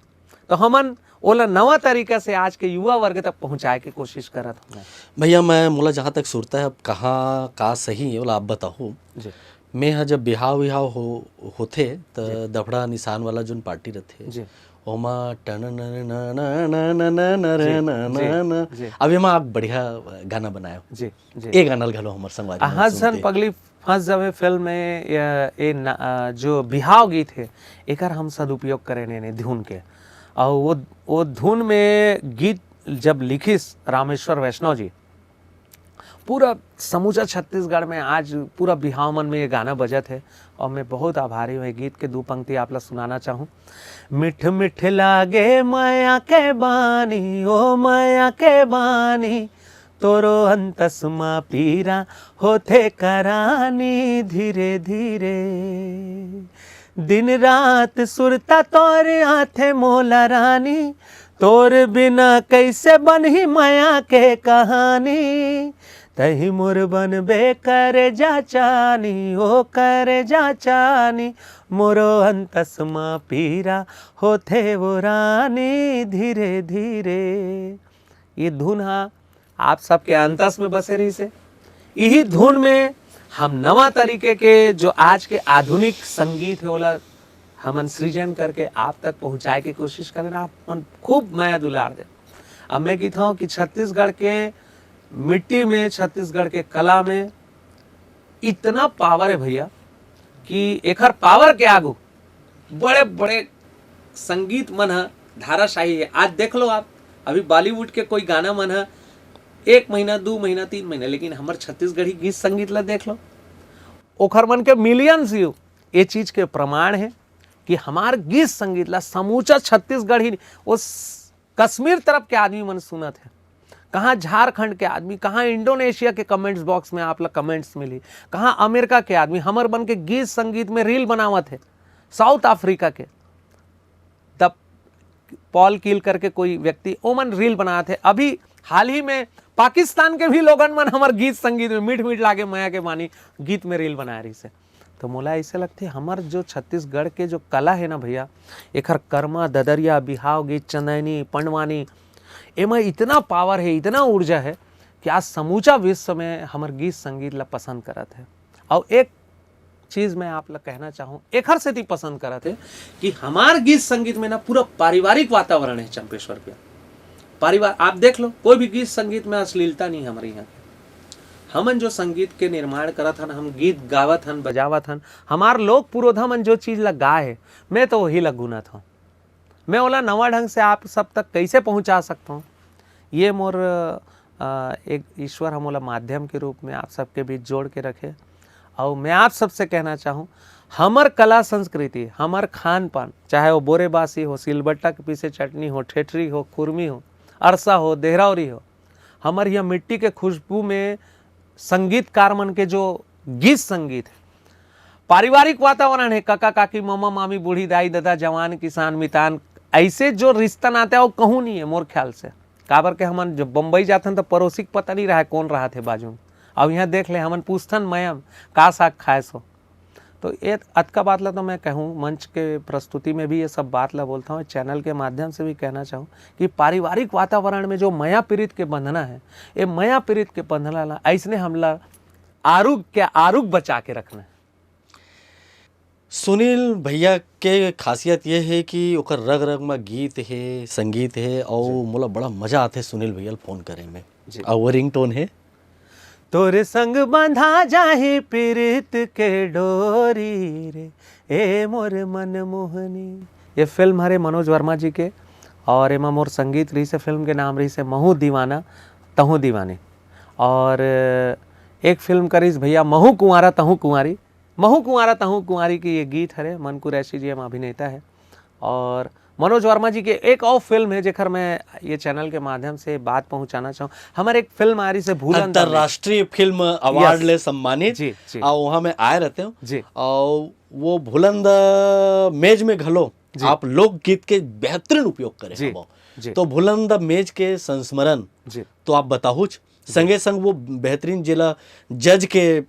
तो हमन ओला नवा तरीका से आज के युवा वर्ग तक पहुंचाए के कोशिश करत हन। भैया, मैं, मोला जहाँ तक सुरता है, अब कहाँ का सही है, ओला आप बताओ। जी। मैं ह जब बिहाव विहाव हो, होथे, त जी। दफड़ा निशान वाला जोन पार्टी रथे, जी। ओमा टन न न न न न न न न जी, न जी, न। जी। अब एमा आप बढ़िया गाना बनाए हो। जी, जी। ए गाना ल घलो हमर संगवारी मन हंस झन सुनते। पगली फंस जावे फिल्म में ये, ये न, अ, जो बिहाव गीत हे, एकर हम सदुपयोग करे ने, ने धुन के। और वो, वो धुन में गीत जब लिखिस रामेश्वर वैष्णव जी, पूरा समूचा छत्तीसगढ़ में आज पूरा बिहाव मन में ये गाना बजत हे। और मैं बहुत आभारी हूँ, ये गीत के दू पंक्ति आप ला सुनाना चाहूँ। मिठ मिठ लागे मया के बानी, ओ मया के बानी, तोरो अंतस मा पीरा होथे करानी धीरे धीरे। दिन रात सुरता तोर आथे मोला रानी, तोर बिना कैसे बनही मया के कहानी। तही मोर बनबे करे जा चानी, ओ करे जा चानी, मोरो अंतस मा पीरा होथे वो रानी धीरे धीरे। ये धुन हा आप सबके अंतस में बसे रहिसे। यही धुन में हम नवा तरीके के जो आज के आधुनिक संगीत हे, ओला हमन सृजन करके आप तक पहुँचाए के कोशिश करेन। आप मन खूब मया दुलार दे। अब मैं कहता हूँ कि छत्तीसगढ़ के मिट्टी में, छत्तीसगढ़ के कला में इतना पावर है भैया कि एकर पावर के आगू बड़े बड़े संगीत मन ह धाराशाही है। आज देख लो आप, अभी बॉलीवुड के कोई गाना मन ह एक महीना, दू महीना, तीन महीना, लेकिन हमर छत्तीसगढ़ी गीत संगीत ला देख लो, ओखर मन के मिलियंस व्यू। ये चीज के प्रमाण है कि हमार गीत संगीत ला समूचा छत्तीसगढ़ी, वो स-, कश्मीर तरफ के आदमी मन सुनत है, कहाँ झारखंड के आदमी, कहाँ इंडोनेशिया के कमेंट्स बॉक्स में आप ला कमेंट्स मिली, कहाँ अमेरिका के आदमी हमर मन के गीत संगीत में रील बनावत है, साउथ अफ्रीका के, द पॉल किल करके कोई व्यक्ति, ओमन रील बनावत है। अभी हाल ही में पाकिस्तान के भी लोगन मन हमर गीत संगीत में, मीठ मीठ लागे मया के बानी गीत में रील बनाए रहिसे। तो मोला ऐसे लगथे, हमर जो छत्तीसगढ़ के जो कला है ना भैया, एखर करमा, ददरिया, बिहाव गीत, चंदैनी, पंडवानी, एमा इतना पावर है, इतना ऊर्जा है कि आज समूचा विश्व में हमर गीत संगीत ला पसंद करत है। और एक चीज मैं आप ला कहना चाहूँ, एखर सेती पसंद करत है कि हमार गीत संगीत में ना पूरा पारिवारिक वातावरण है चंपेश्वर भैया। परिवार, आप देख लो, कोई भी गीत संगीत में अश्लीलता नहीं हमारे यहाँ के। हमन जो संगीत के निर्माण करत हन, हम गीत गावत हन, बजावत हन, हमार लोग पुरोधा मन जो चीज ला गाए है, मैं तो वही ला गुनत हूँ। मैं ओला नवा ढंग से आप सब तक कैसे पहुँचा सकता हूँ, ये मोर, अ, एक ईश्वर हम ओला माध्यम के रूप में आप सबके बीच जोड़ के रखे। और मैं आप सबसे कहना चाहूँ, हमर कला संस्कृति, हमर खान पान, चाहे वो बोरे बासी हो, सिलबट्टा के पीसे चटनी हो, ठेठरी हो, खुरमी हो, अरसा हो, देहरावरी हो, हमर यहाँ मिट्टी के खुशबू में संगीतकार मन के जो गीत संगीत है, पारिवारिक वातावरण है, काका काकी, मामा मामी, बूढ़ी दाई ददा, जवान किसान मितान, ऐसे जो रिश्ता नाता है वो कहूँ नहीं है मोर ख्याल से। काबर के हमन जब बम्बई जाथन तो पड़ोसी के पता नहीं रहा कौन रहा थे बाजू में। अब यहाँ देख ले, हमन पूछथन, "मयम, का साग खाए सो?" तो ये अतका बात ला तो मैं कहूँ, मंच के प्रस्तुति में भी ये सब बात ला बोलता हूँ, चैनल के माध्यम से भी कहना चाहूँ कि पारिवारिक वातावरण में जो मया पीरित के बंधना है, ये मया पीरित के बंधना ला ऐसने हमला आरुग के आरुग बचा के रखना है। सुनील भैया के खासियत ये है कि ओकर रग रग में गीत है, संगीत है, और जी। मोला बड़ा मजा आथे सुनील भैया ल फोन करे में। जी। और वो रिंगटोन है, "तोरे संग बंधा जाही पीरित के डोरी रे, ए मोर मन मोहनी।" ये फिल्म हरे मनोज वर्मा जी के, और एमा मोर संगीत रहिसे, फिल्म के नाम रहिसे महू दीवाना तहू दीवानी। और एक फिल्म करिस भैया महू कुंवारा तहू कुंवारी, महू कुंवारा तहू कुंवारी के ये गीत हरे, मन कुरैशी जी एमा अभिनेता है। और मनोज वर्मा जी के एक और फिल्म है जेकर मैं ये चैनल के माध्यम से बात पहुंचाना चाहूँ। हमारे एक फिल्म आ रही से भूलन द मेज। अंतर्राष्ट्रीय फिल्म अवार्ड यस। ले सम्मानित। जी, जी। और वहाँ मैं आए रहते हूँ। जी। और वो भूलन द मेज में घलो जी। आप लोकगीत के बेहतरीन उपयोग करे जी, हवो। जी। तो भूलन द मेज के संस्मरण जी। तो आप बताहुच, जी। संगे संग वो बेहतरीन जेला जज के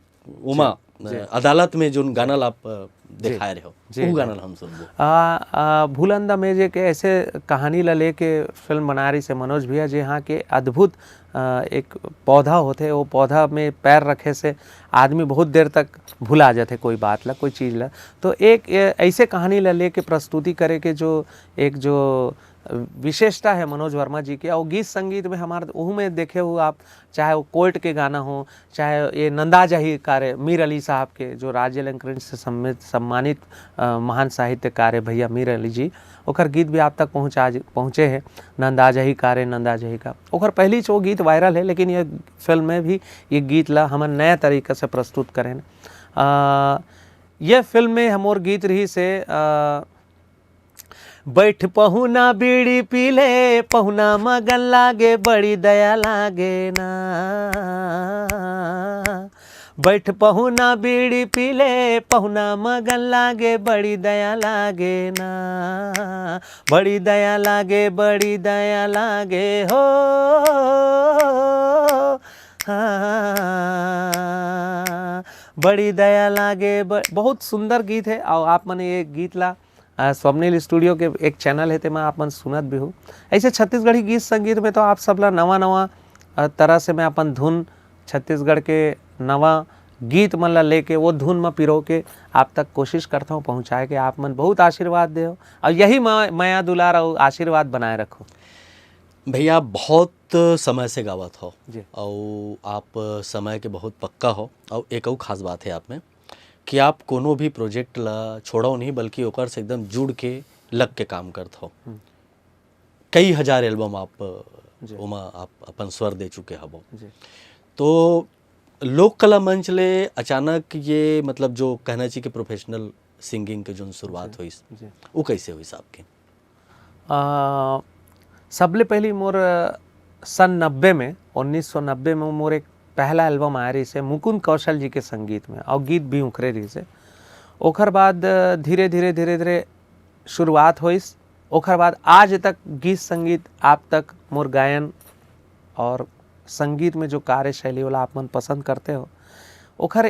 उमा, जी, जी। अदालत में जोन गाना ला आप, अ, जी। दिखाए रहे हो, जी, वो जी। गाना ला हम सुनबो। आ, आ, भूलन द मेज एक ऐसे कहानी ला लेके फिल्म बना रही से मनोज भैया जी, यहाँ के अद्भुत, आ, एक पौधा होथे, वो पौधा में पैर रखे से आदमी बहुत देर तक भुला जाथे कोई बात ला, कोई चीज ला। तो एक, ए, ऐसे कहानी ला लेके प्रस्तुति करे के जो एक जो विशेषता है मनोज वर्मा जी के। और गीत संगीत में हमारे ओहू में देखे हो आप, चाहे वो कोर्ट के गाना हो, चाहे ये नंदा जही कारे मीर अली साहब के, जो राज्य अलंकृत से सम्मित-, सम्मानित, अ, महान साहित्यकार है भैया मीर अली जी, ओकर गीत भी आप तक पहुँचा, पहुँचे हैं। नंदा जही कारे, नंदा जही का, ओकर पहली चो गीत वायरल है, लेकिन ये फिल्म में भी ये गीत ला हमन नया तरीका से प्रस्तुत करें। अ, ये फिल्म में हमर गीत रही से, अ, बैठ पहुना बीड़ी पी ले, पहुना मगन लागे, बड़ी दया लागे ना। बैठ पहुना बीड़ी पी ले, पहुना मगन लागे, बड़ी दया लागे ना। बड़ी दया लागे, बड़ी दया लागे हो। हाँ, बड़ी दया लागे, ब-, बहुत सुंदर गीत है। और आप मन ये गीत ला, अ, स्वप्निल स्टूडियो के एक चैनल है, तेमा आप मन सुनत भी हो। ऐसे छत्तीसगढ़ी गीत संगीत में तो आप सब ला नवा नवा, अ, तरह से मैं अपन धुन, छत्तीसगढ़ के नवा गीत मन ला लेके, वो धुन में पिरो के आप तक कोशिश करता हूँ पहुँचाए के। आप मन बहुत आशीर्वाद दे हो, और यही म-, मया दुलार और आशीर्वाद बनाए रखो। भैया, बहुत समय से गावत हो, जी। और आप समय के बहुत पक्का हो, और एक अउ खास बात है आप में कि आप कोनो भी प्रोजेक्ट ला छोड़ो नहीं, बल्कि ओकर से एकदम जुड़ के, लग के काम करत हो। हम्म। कई हजार एल्बम आप, जी। ओमा आप अपन स्वर दे चुके हबो। जी। तो लोक कला मंच ले अचानक ये, मतलब, जो कहना चाहिए कि प्रोफेशनल सिंगिंग के जोन शुरुआत जी। होइस, जी। वो कैसे होइस आपके? अ, सबले पहली मोर सन नब्बे में, उन्नीस सौ नब्बे में मोर एक पहला एल्बम आए रहिस हे मुकुंद कौशल जी के संगीत में, और गीत भी उखरे रहिस हे। ओखर बाद धीरे, धीरे, धीरे, धीरे शुरुआत होइस। ओखर बाद आज तक गीत संगीत आप तक मोर गायन और संगीत में जो कार्यशैली वाला आप मन पसंद करते हो, ओखर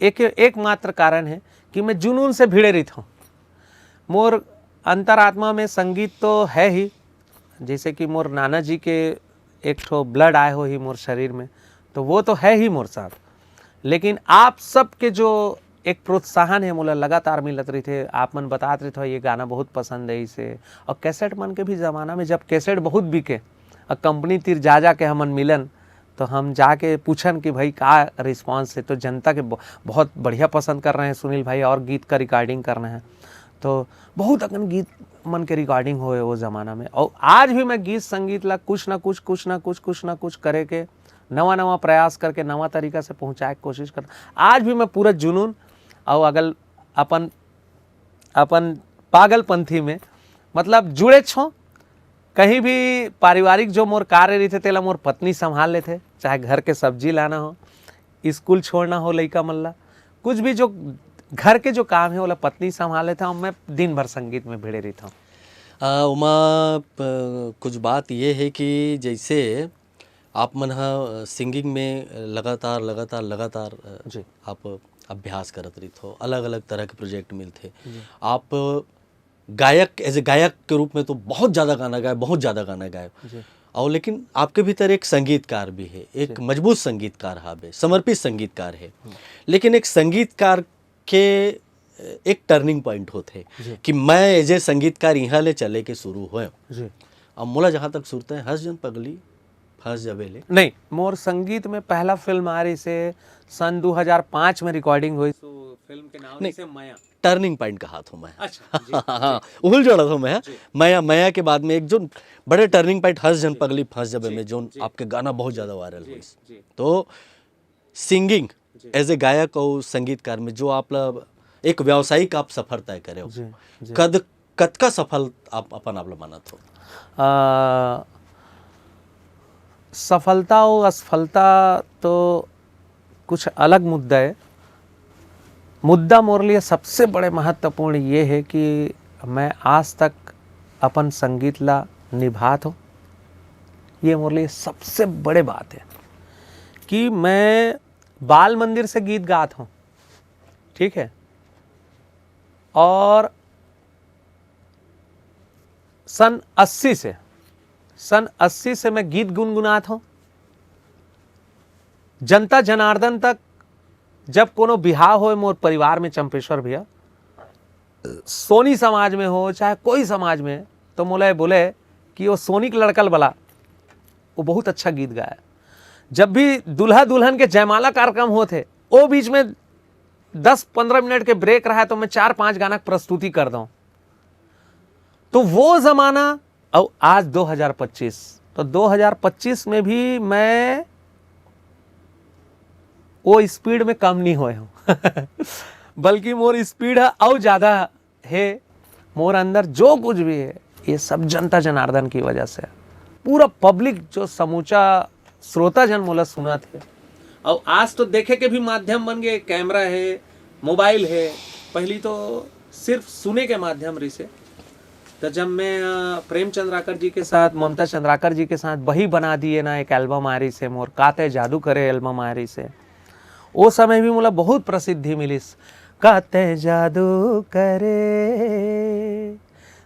एक, एकमात्र कारण है कि मैं जुनून से भिड़े रहिथौं। मोर अंतरात्मा में संगीत तो है ही, जैसे कि मोर नाना जी के एक ठो ब्लड आए हो ही मोर शरीर में, तो वो तो है ही मोर साथ। लेकिन आप सबके जो एक प्रोत्साहन है, मोला लगातार मिलत रहिथे। आप मन बतात रहिथे, "ये गाना बहुत पसंद है इसे।" और कैसेट मन के भी ज़माना में, जब कैसेट बहुत बिके और कंपनी तीर जा जा के हमन मिलन, तो हम जाके पूछन कि भाई, का रिस्पॉन्स है? तो जनता के ब-, बहुत बढ़िया पसंद कर रहे हैं सुनील भाई, और गीत का रिकॉर्डिंग कर रहे हैं। तो बहुत अकन गीत मन के रिकॉर्डिंग होए वो ज़माना में। और आज भी मैं गीत संगीत ला कुछ ना कुछ, कुछ ना कुछ, कुछ ना कुछ करे के नवा नवा प्रयास करके, नवा तरीका से पहुँचाए के कोशिश करता। आज भी मैं पूरा जुनून और अगल अपन, अपन पागलपंथी में, मतलब, जुड़े छो। कहीं भी पारिवारिक जो मोर कार्य रहिथे, तेला मोर पत्नी संभाल लेथे, चाहे घर के सब्जी लाना हो, स्कूल छोड़ना हो लइका मन ला, कुछ भी जो घर के जो काम है, ओला पत्नी संभाल लेथे और मैं दिन भर संगीत में भिड़े रहिथौं। अ, ओमा, अ, कुछ बात ये है कि जैसे आप मन ह, अ, सिंगिंग में लगातार, लगातार, लगातार, अ, जी। आप अभ्यास करत रहिथो, अलग-अलग तरह के प्रोजेक्ट मिलथे। जी। आप गायक, as a गायक के रूप में तो बहुत ज़्यादा गाना गाए, बहुत ज़्यादा गाना गाए। जी। और लेकिन आपके भीतर एक संगीतकार भी है, एक जी। मजबूत संगीतकार हावे, समर्पित संगीतकार है। हम्म। लेकिन एक संगीतकार के एक टर्निंग पॉइंट होथे जी। कि मैं as a संगीतकार इहाँ ले चले के शुरू होए। जी। अब मोला जहाँ तक सुरता है, हंस जन पगली फंस जाबे ले। नहीं, मोर संगीत में पहला फिल्म आ रहिस हे सन दो हज़ार पाँच में रिकॉर्डिंग हुई। तो फिल्म के नाम नहीं। इसे मया। टर्निंग पॉइंट कहा था मैं। अच्छा, जी, हाँ, जी। उहुल जोड़ा था मैं। जी। मया, मया के बाद में एक जो बड़े टर्निंग पॉइंट, हंस जन जी। पगली फंस जाबे जी, में, जो जी। आपके गाना बहुत ज़्यादा वायरल जी, हुई। जी। तो सिंगिंग जी। As a गायक और संगीतकार में जो आप ला एक व्यावसायिक आप सफर तय करे हो, जी, जी। कद, कतका सफल आप अपन आप ला मानत हो? आ, सफलता और असफलता तो कुछ अलग मुद्दा है। मुद्दा मोर लिए सबसे बड़े महत्वपूर्ण ये है कि मैं आज तक अपन संगीत ला निभात हूँ। ये मोर लिए सबसे बड़े बात है कि मैं बाल मंदिर से गीत गात हूँ, ठीक है, और सन अस्सी से, सन अस्सी से मैं गीत गुनगुनात हूँ। जनता जनार्दन तक जब कोनो बिहाव होए मोर परिवार में, चंपेश्वर भैया, सोनी समाज में हो चाहे कोई समाज में, तो मोला ये बोले कि वो सोनी के लड़का वाला, वो बहुत अच्छा गीत गाया। जब भी दूल्हा दुल्हन के जयमाला कार्यक्रम होत हे, वो बीच में दस पंद्रह मिनट के ब्रेक रहा है, तो मैं चार पांच गाना के प्रस्तुति कर दूं। तो वो जमाना, और आज दो हज़ार पच्चीस, तो दो हज़ार पच्चीस में भी मैं वो स्पीड में कम नहीं होए हूँ। बल्कि मोर स्पीड है और ज्यादा है। मोर अंदर जो कुछ भी है, ये सब जनता जनार्दन की वजह से। पूरा पब्लिक, जो समूचा श्रोता जन मोला सुनत हे। और आज तो देखे के भी माध्यम बन गए, कैमरा है, मोबाइल है। पहली तो सिर्फ सुने के माध्यम रहिसे। तो जब मैं, अ, प्रेम चंद्राकर जी के साथ, ममता चंद्राकर जी के साथ बही बना दिए ना, एक एल्बम आ रहिसे मोर, का तैं जादू करे एल्बम आ रहिसे, ओ समय भी मोला बहुत प्रसिद्धि मिलिस। का तैं जादू करे,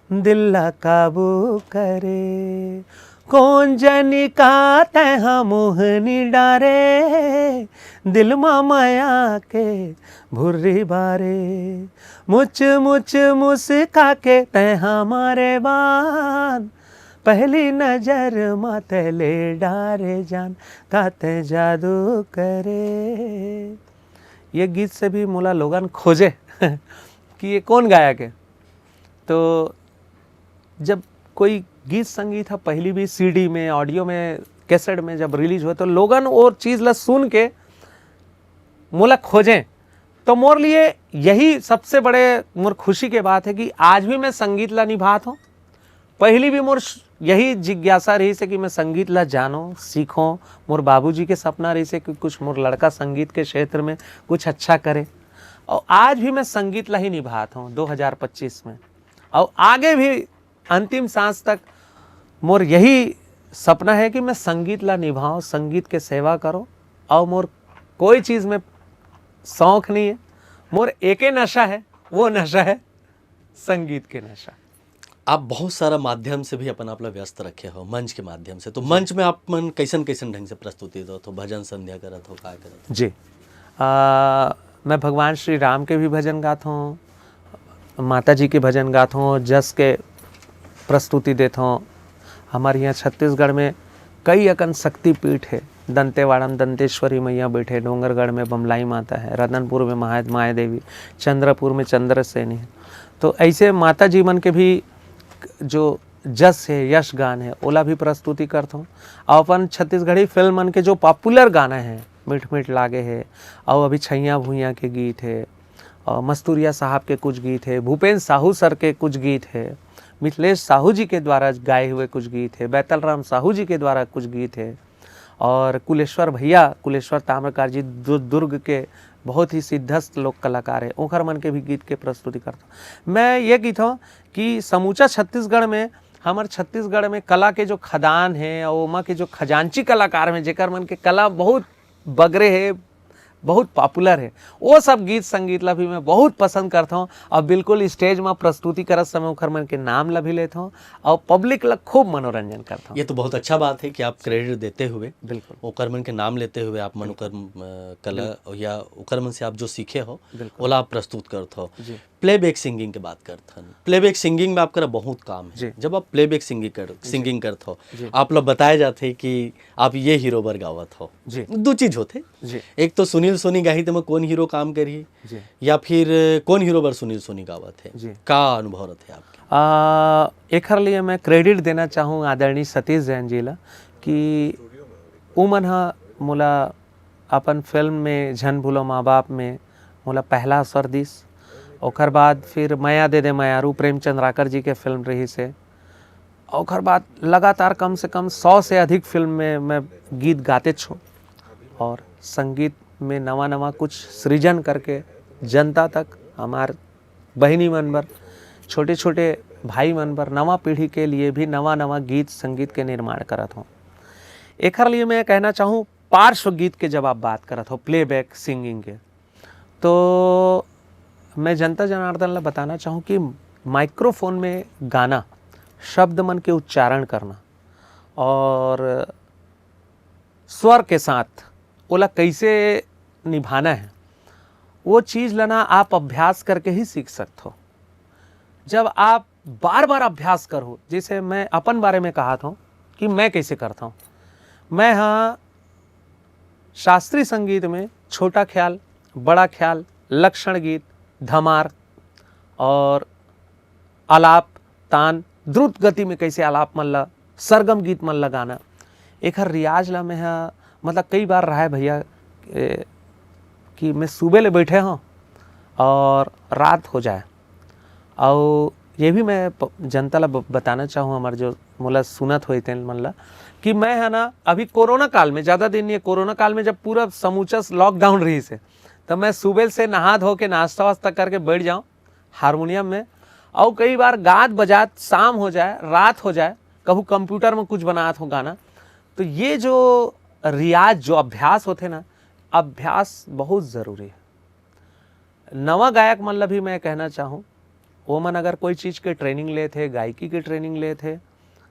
दिल ला काबू करे, कोन जनी का तैं हा मोहनी डारे, दिल मा मया के भुर्री बारे, मुच मुच मुस्का के तैं हा मारे बान, पहली नजर मा तैं ले डारे जान, का तैं जादू करे। ये गीत से भी मोला लोगन खोजे कि ये कौन गायक है। तो जब कोई गीत संगीत ह पहली भी सीडी में, ऑडियो में, कैसेट में जब रिलीज होय, तो लोगन वो चीज ला सुन के मोला खोजें। तो मोर लिए यही सबसे बड़े मोर खुशी के बात है कि आज भी मैं संगीत ला निभात हूँ। पहली भी मोर श-, यही जिज्ञासा रहिसे कि मैं संगीत ला जानों, सीखों। मोर बाबूजी के सपना रहिसे कि कुछ मोर लड़का संगीत के क्षेत्र में कुछ अच्छा करे। और आज भी मैं संगीत ला ही निभात हूँ दो हज़ार पच्चीस में। और आगे भी अंतिम सांस तक मोर यही सपना है कि मैं संगीत ला निभाऊं, संगीत के सेवा करूं। और मोर कोई चीज में शौक नहीं है, मोर एके नशा है, वो नशा है संगीत के नशा। आप बहुत सारा माध्यम से भी अपन आप ला व्यस्त रखे हो, मंच के माध्यम से। तो मंच में आप मन कैसन कैसन ढंग से प्रस्तुति दो, तो भजन संध्या करत हो, का करत हो? जी, आ, मैं भगवान श्री राम के भी भजन गात हूँ, माता जी के भजन गात हूँ, जस के प्रस्तुति देत हूँ। हमारे यहाँ छत्तीसगढ़ में कई अकन शक्तिपीठ है। दंतेवाड़ा में दंतेश्वरी मैया बैठे, डोंगरगढ़ में बमलाई माता है, रतनपुर में महादेवी, चंद्रपुर में चंद्रसेनी है। तो ऐसे माता जी मन के भी जो जस है, यश गान है, ओला भी प्रस्तुति करत हूँ। और अपन छत्तीसगढ़ी फिल्म मन के जो पॉपुलर गाना है, मीठ मीठ लागे है, और अभी छैया भुइया के गीत है, और मस्तूरिया साहब के कुछ गीत है, भूपेंद्र साहू सर के कुछ गीत है, मिथिलेश साहू जी के द्वारा गाए हुए कुछ गीत है, बैतल राम साहू जी के द्वारा कुछ गीत है, और कुलेश्वर भैया, कुलेश्वर ताम्रकार जी दु-, दुर्ग के बहुत ही सिद्धस्त लोक कलाकार है, ओखर मन के भी गीत के प्रस्तुति करता हूँ। मैं ये कहता हूँ कि समूचा छत्तीसगढ़ में, हमर छत्तीसगढ़ में कला के जो खदान है, ओमा के जो खजांची कलाकार हैं, जेकर मन के कला बहुत बगरे है, बहुत पॉपुलर है, वो सब गीत संगीत ला भी मैं बहुत पसंद करता हूँ। और बिल्कुल स्टेज में प्रस्तुति करत समय ओखर मन के नाम ला भी लेता हूँ और पब्लिक ला खूब मनोरंजन करता हूँ। ये तो बहुत अच्छा बात है कि आप क्रेडिट देते हुए, बिल्कुल। ओकर मन के नाम लेते हुए आप मन ओकर, अ, कला बिल्कुल। या ओकर मन से आप जो सीखे हो, बिल्कुल। ओला आप प्रस्तुत करत हो। जी। प्लेबैक सिंगिंग के बात करत हन, प्लेबैक सिंगिंग में आपका बहुत काम है। जी। जब आप प्लेबैक सिंगिंग कर, जी। सिंगिंग करत हो, जी। आप ला बताए जाथे कि आप ये हीरो बर गावत हो। जी। दो चीज होथे, जी। एक तो सुनील सोनी गाही, तेमा कौन हीरो काम करही, जी। या फिर कौन हीरो बर सुनील सोनी गावत है, जी। का अनुभव रहथे आपके? आ, एखर लिए मैं क्रेडिट देना चाहूँ आदरणीय सतीश जैन जी ला कि उमन ह मोला अपन फिल्म में झन भूलो माँ बाप में मोला पहला अवसर दिस। ओकर बाद फिर मया दे दे मयारू प्रेम चंद्राकर जी के फिल्म रहिसे। ओकर बाद लगातार कम से कम सौ से अधिक फिल्म में मैं गीत गातेच हों और संगीत में नवा नवा कुछ सृजन करके जनता तक, हमार बहिनी मन बर, छोटे छोटे भाई मन बर, नवा पीढ़ी के लिए भी नवा नवा गीत संगीत के निर्माण करत हों। एखर लिए मैं कहना चाहूँ, पार्श्व गीत के जब आप बात करत हो, प्लेबैक सिंगिंग के, तो मैं जनता जनार्दन ला बताना चाहूँ कि माइक्रोफोन में गाना, शब्द मन के उच्चारण करना और स्वर के साथ ओला कैसे निभाना है, वो चीज ला ना आप अभ्यास करके ही सीख सकत हो। जब आप बार बार अभ्यास करहू। जैसे मैं अपन बारे में कहत हूँ कि मैं कैसे करता हूँ। मैं हाँ शास्त्रीय संगीत में छोटा ख्याल, बड़ा ख्याल, लक्षण गीत, धमार और आलाप, तान, द्रुत गति में कैसे आलाप मन ला, सरगम गीत मन ला गाना, एखर रियाज ला मैं ह, मतलब, कई बार रहा है भैया, ए, कि मैं सुबह ले बैठे हूँ और रात हो जाए। और ये भी मैं प-, जनता ला ब-, बताना चाहूँ, हमार जो मोला सुनत होई तेन मन ला, कि मैं है ना, अभी कोरोना काल में, ज़्यादा दिन नहीं है, कोरोना काल में जब पूरा समूचा लॉकडाउन रहिस हे, तो मैं सुबह से नहा धो के, नाश्ता वास्ता करके बैठ जाऊँ हारमोनियम में, और कई बार गात बजात शाम हो जाए, रात हो जाए, कहूँ कंप्यूटर में कुछ बनात हो गाना। तो ये जो रियाज, जो अभ्यास होथे ना, अभ्यास बहुत ज़रूरी है। नवा गायक मन ला भी मैं कहना चाहूँ, वो मन अगर कोई चीज़ के ट्रेनिंग लेत हे, गायकी के ट्रेनिंग लेत हे,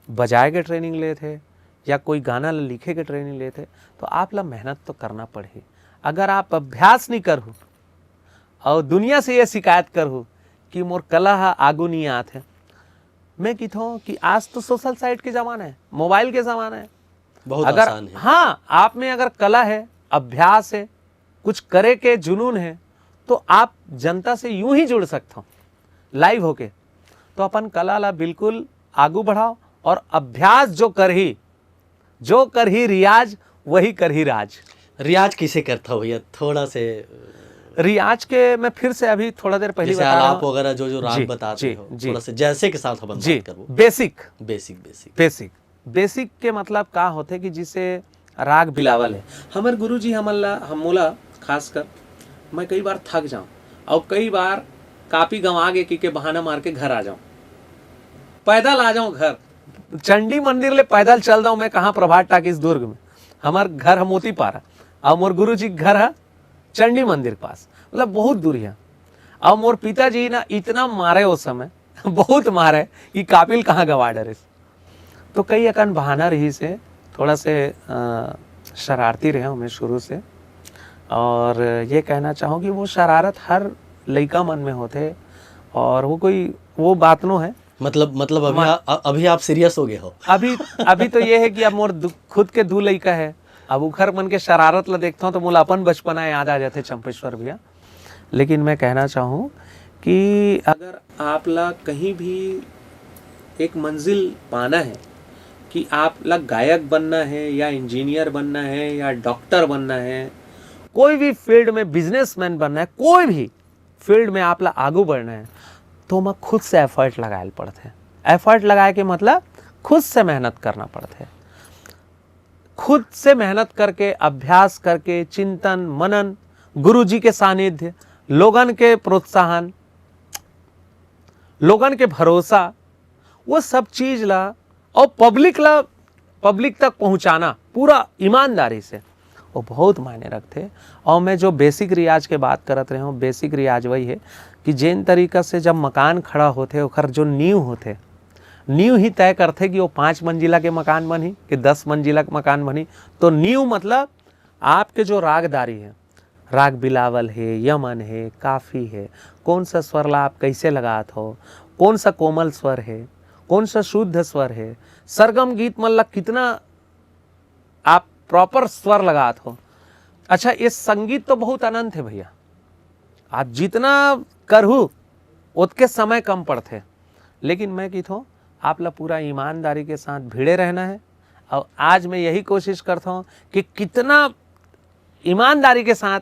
बजाए के ट्रेनिंग लेत हे, या कोई गाना ला लिखे के ट्रेनिंग लेत हे, तो आप ला मेहनत तो करना पड़ही। अगर आप अभ्यास नहीं करहू और दुनिया से ये शिकायत करहू कि मोर कला हा आगू नहीं आत है, मैं किथों कि आज तो सोशल साइट के ज़माना है, मोबाइल के ज़माना है। बहुत अगर आसान है। हाँ, आप में अगर कला है, अभ्यास है, कुछ करे के जुनून है, तो आप जनता से यूं ही जुड़ सकते हो लाइव होके। तो अपन कला ला बिल्कुल आगू बढ़ाओ और अभ्यास जो करही, जो करही रियाज, वही करही राज। रियाज किसे करता हो भैया, थोड़ा से? रियाज के मैं फिर से अभी थोड़ा देर पहले जैसे बता रहा आलाप हूँ। वगैरह जो जो राग जी, बताते जी, हो, जी। थोड़ा से जैसे के साथ अपन जी, बात करबो। Basic. Basic, basic. Basic, basic के मतलब का होथे कि जिसे राग बिलावल है। हमर गुरुजी हमन ला, हम मोला खासकर, मैं कई बार थक जाऊँ और कई बार कापी गंवा गे कि के बहाना मार के घर आ जाऊँ, पैदल आ जाऊँ घर। चंडी मंदिर ले पैदल चल जाऊँ मैं, कहाँ, प्रभात टाकीज दुर्ग में। हमार घर है मोतीपारा और मोर गुरुजी के घर है चंडी मंदिर के पास, मतलब बहुत दूर है। और मोर पिताजी ना इतना मारे उस समय बहुत मारे कि कापिल कहाँ गवा डरिस। तो कई अकन बहाना रहिस हे, थोड़ा से, अ, शरारती रहे हूँ मैं शुरू से। और ये कहना चाहूँ कि वो शरारत हर लइका मन में होथे और वो कोई, वो बात नो है। मतलब, मतलब अभी मा- आ, अ-, अभी आप सीरियस हो गए हो? अभी, अभी तो ये है कि अब मोर दु-, खुद के दू लइका है, अब उखर मन के शरारत ला देखता हूँ तो मोला अपन बचपना याद आ जाथे चंपेश्वर भैया। लेकिन मैं कहना चाहूँ कि अगर आप ला कहीं भी एक मंजिल पाना है, कि आप ला गायक बनना है या इंजीनियर बनना है या डॉक्टर बनना है, कोई भी फील्ड में बिजनेसमैन बनना है, कोई भी फील्ड में आप ला आगू बढ़ना है, तो ओमा खुद से एफर्ट लगाए ल पड़थे। एफर्ट लगाए के मतलब खुद से मेहनत करना पड़थे। खुद से मेहनत करके, अभ्यास करके, चिंतन, मनन, गुरुजी के सानिध्य, लोगन के प्रोत्साहन, लोगन के भरोसा, वो सब चीज ला और पब्लिक ला, पब्लिक तक पहुंचाना पूरा ईमानदारी से, वो बहुत मायने रखथे। और मैं जो बेसिक रियाज के बात करत रहे हूँ, बेसिक रियाज वही है कि जेन तरीका से जब मकान खड़ा होथे, ओखर जो नींव होथे, नींव ही तय करथे कि वो पाँच मंजिला के मकान बनही कि दस मंजिला के मकान बनही। तो नींव मतलब आपके जो रागदारी है, राग बिलावल हे, यमन हे, काफी हे, कौन सा स्वर ला आप कैसे लगात हो, कौन सा कोमल स्वर हे, कौन सा शुद्ध स्वर हे, सरगम गीत मन ला कितना आप प्रॉपर स्वर लगात हो। अच्छा, ये संगीत तो बहुत अनंत है भैया, आप जितना करहू, ओतके समय कम पड़थे। लेकिन मैं किथों, आप ला पूरा ईमानदारी के साथ भिड़े रहना है। और आज मैं यही कोशिश करता हूँ कि कितना ईमानदारी के साथ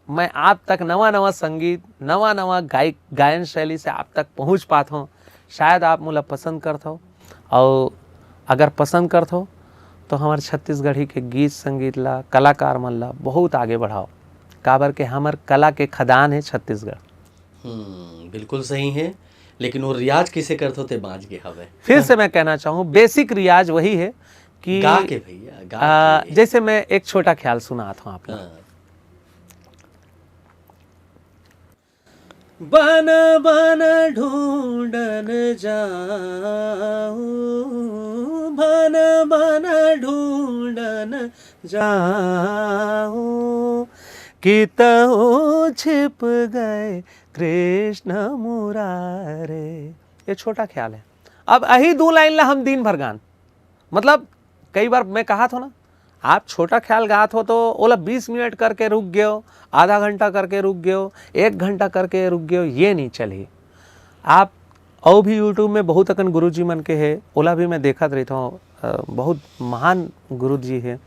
मैं आप तक नवा नवा संगीत, नवा नवा गायक, गायन शैली से आप तक पहुँच पात हूँ। शायद आप मोला पसंद करत हो, और अगर पसंद करत हो, तो हमारे छत्तीसगढ़ी के गीत संगीत ला, कलाकार मन ला बहुत आगे बढ़ाओ, काबर के हमर कला के खदान है छत्तीसगढ़। हम्म, बिल्कुल सही है। लेकिन वो रियाज किसे करत हो, ते बाँच गे हवे। फिर से मैं कहना चाहूँ, बेसिक रियाज वही है कि गा के भैया, गा आ, के। जैसे मैं एक छोटा ख्याल सुनात हूँ आप ला। हाँ। बन बन ढूंढन जाऊं, बन बन ढूंढन जाऊं, कितहु छिप गए कृष्ण मुरारे। ये छोटा ख्याल है। अब यही दू लाइन ला हम दिन भर गान, मतलब, कई बार मैं कहा थो ना, आप छोटा ख्याल गात हो तो ओला बीस मिनट करके रुक गयो, आधा घंटा करके रुक गयो, एक घंटा करके रुक गयो, ये नहीं चलही। आप अउ भी YouTube में बहुत अकन गुरुजी मन के हे, ओला भी मैं देखत रहिथों। अ, बहुत महान गुरु जी हे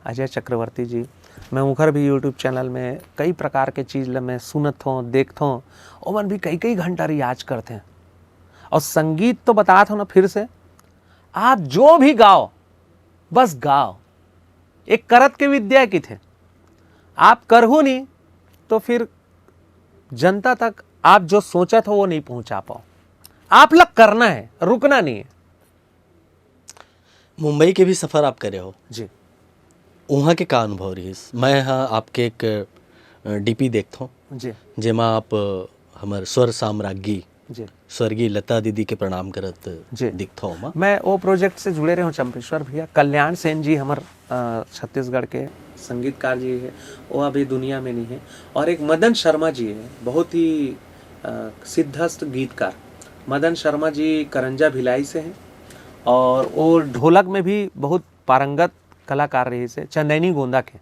अजय चक्रवर्ती जी। मैं उनकर भी YouTube चैनल में कई प्रकार के चीज ल मैं सुनत हों, देखथों। ओमन भी कई-कई घंटा रियाज करथे। अउ संगीत तो बतात हों ना फिर से, आप जो भी गाओ, बस गाओ। एक करत के विद्या किथे। आप करहू नहीं, तो फिर जनता तक आप जो सोचत हो, वो नहीं पहुंचा पाओ। आप ला करना है, रुकना नहीं है। मुंबई के भी सफर आप करे हो। जी। उहाँ के का अनुभव रहिस? मैं ह आपके एक, अ, डीपी देखथों, जी। जेमा आप, अ, हमर स्वर साम्राज्ञी, जी। स्वर्गीय लता दीदी के प्रणाम करत जी। दिखथो ओमा। मैं वो प्रोजेक्ट से जुड़े रहे हूँ चंपेश्वर भैया। कल्याण सेन जी हमर, अ, छत्तीसगढ़ के संगीतकार जी है, वो अभी दुनिया में नहीं है। और एक मदन शर्मा जी है, बहुत ही, अ, सिद्धहस्त गीतकार। मदन शर्मा जी करंजा भिलाई से हैं और वो ढोलक में भी बहुत पारंगत कलाकार रहिस हे, चंदैनी गोंदा के।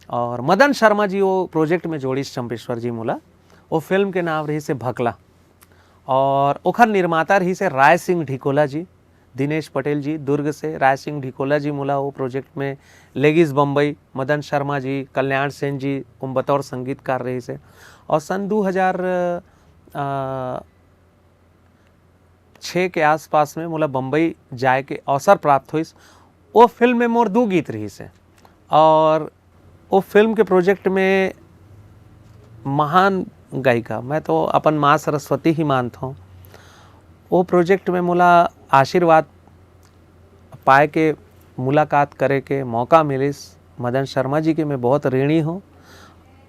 और मदन शर्मा जी वो प्रोजेक्ट में जोड़िस चंपेश्वर जी मोला। वो फिल्म के नाम रहिस हे भकला। और ओखर निर्माता रहिस हे राय सिंह ढिकोला जी, दिनेश पटेल जी दुर्ग से। राय सिंह ढिकोला जी मोला वो प्रोजेक्ट में लेगिस बम्बई। मदन शर्मा जी, कल्याण सेन जी ओम बतौर संगीतकार रहिस हे। और सन दू हजार, अ, छः के आसपास में मोला बम्बई जाए के अवसर प्राप्त होइस। वो फिल्म में मोर दू गीत रहिस हे और वो फिल्म के प्रोजेक्ट में महान गायिका, मैं तो अपन माँ सरस्वती ही मानत हूँ, वो प्रोजेक्ट में मोला आशीर्वाद पाए के, मुलाकात करे के मौका मिलिस। मदन शर्मा जी के मैं बहुत ऋणी हूँ,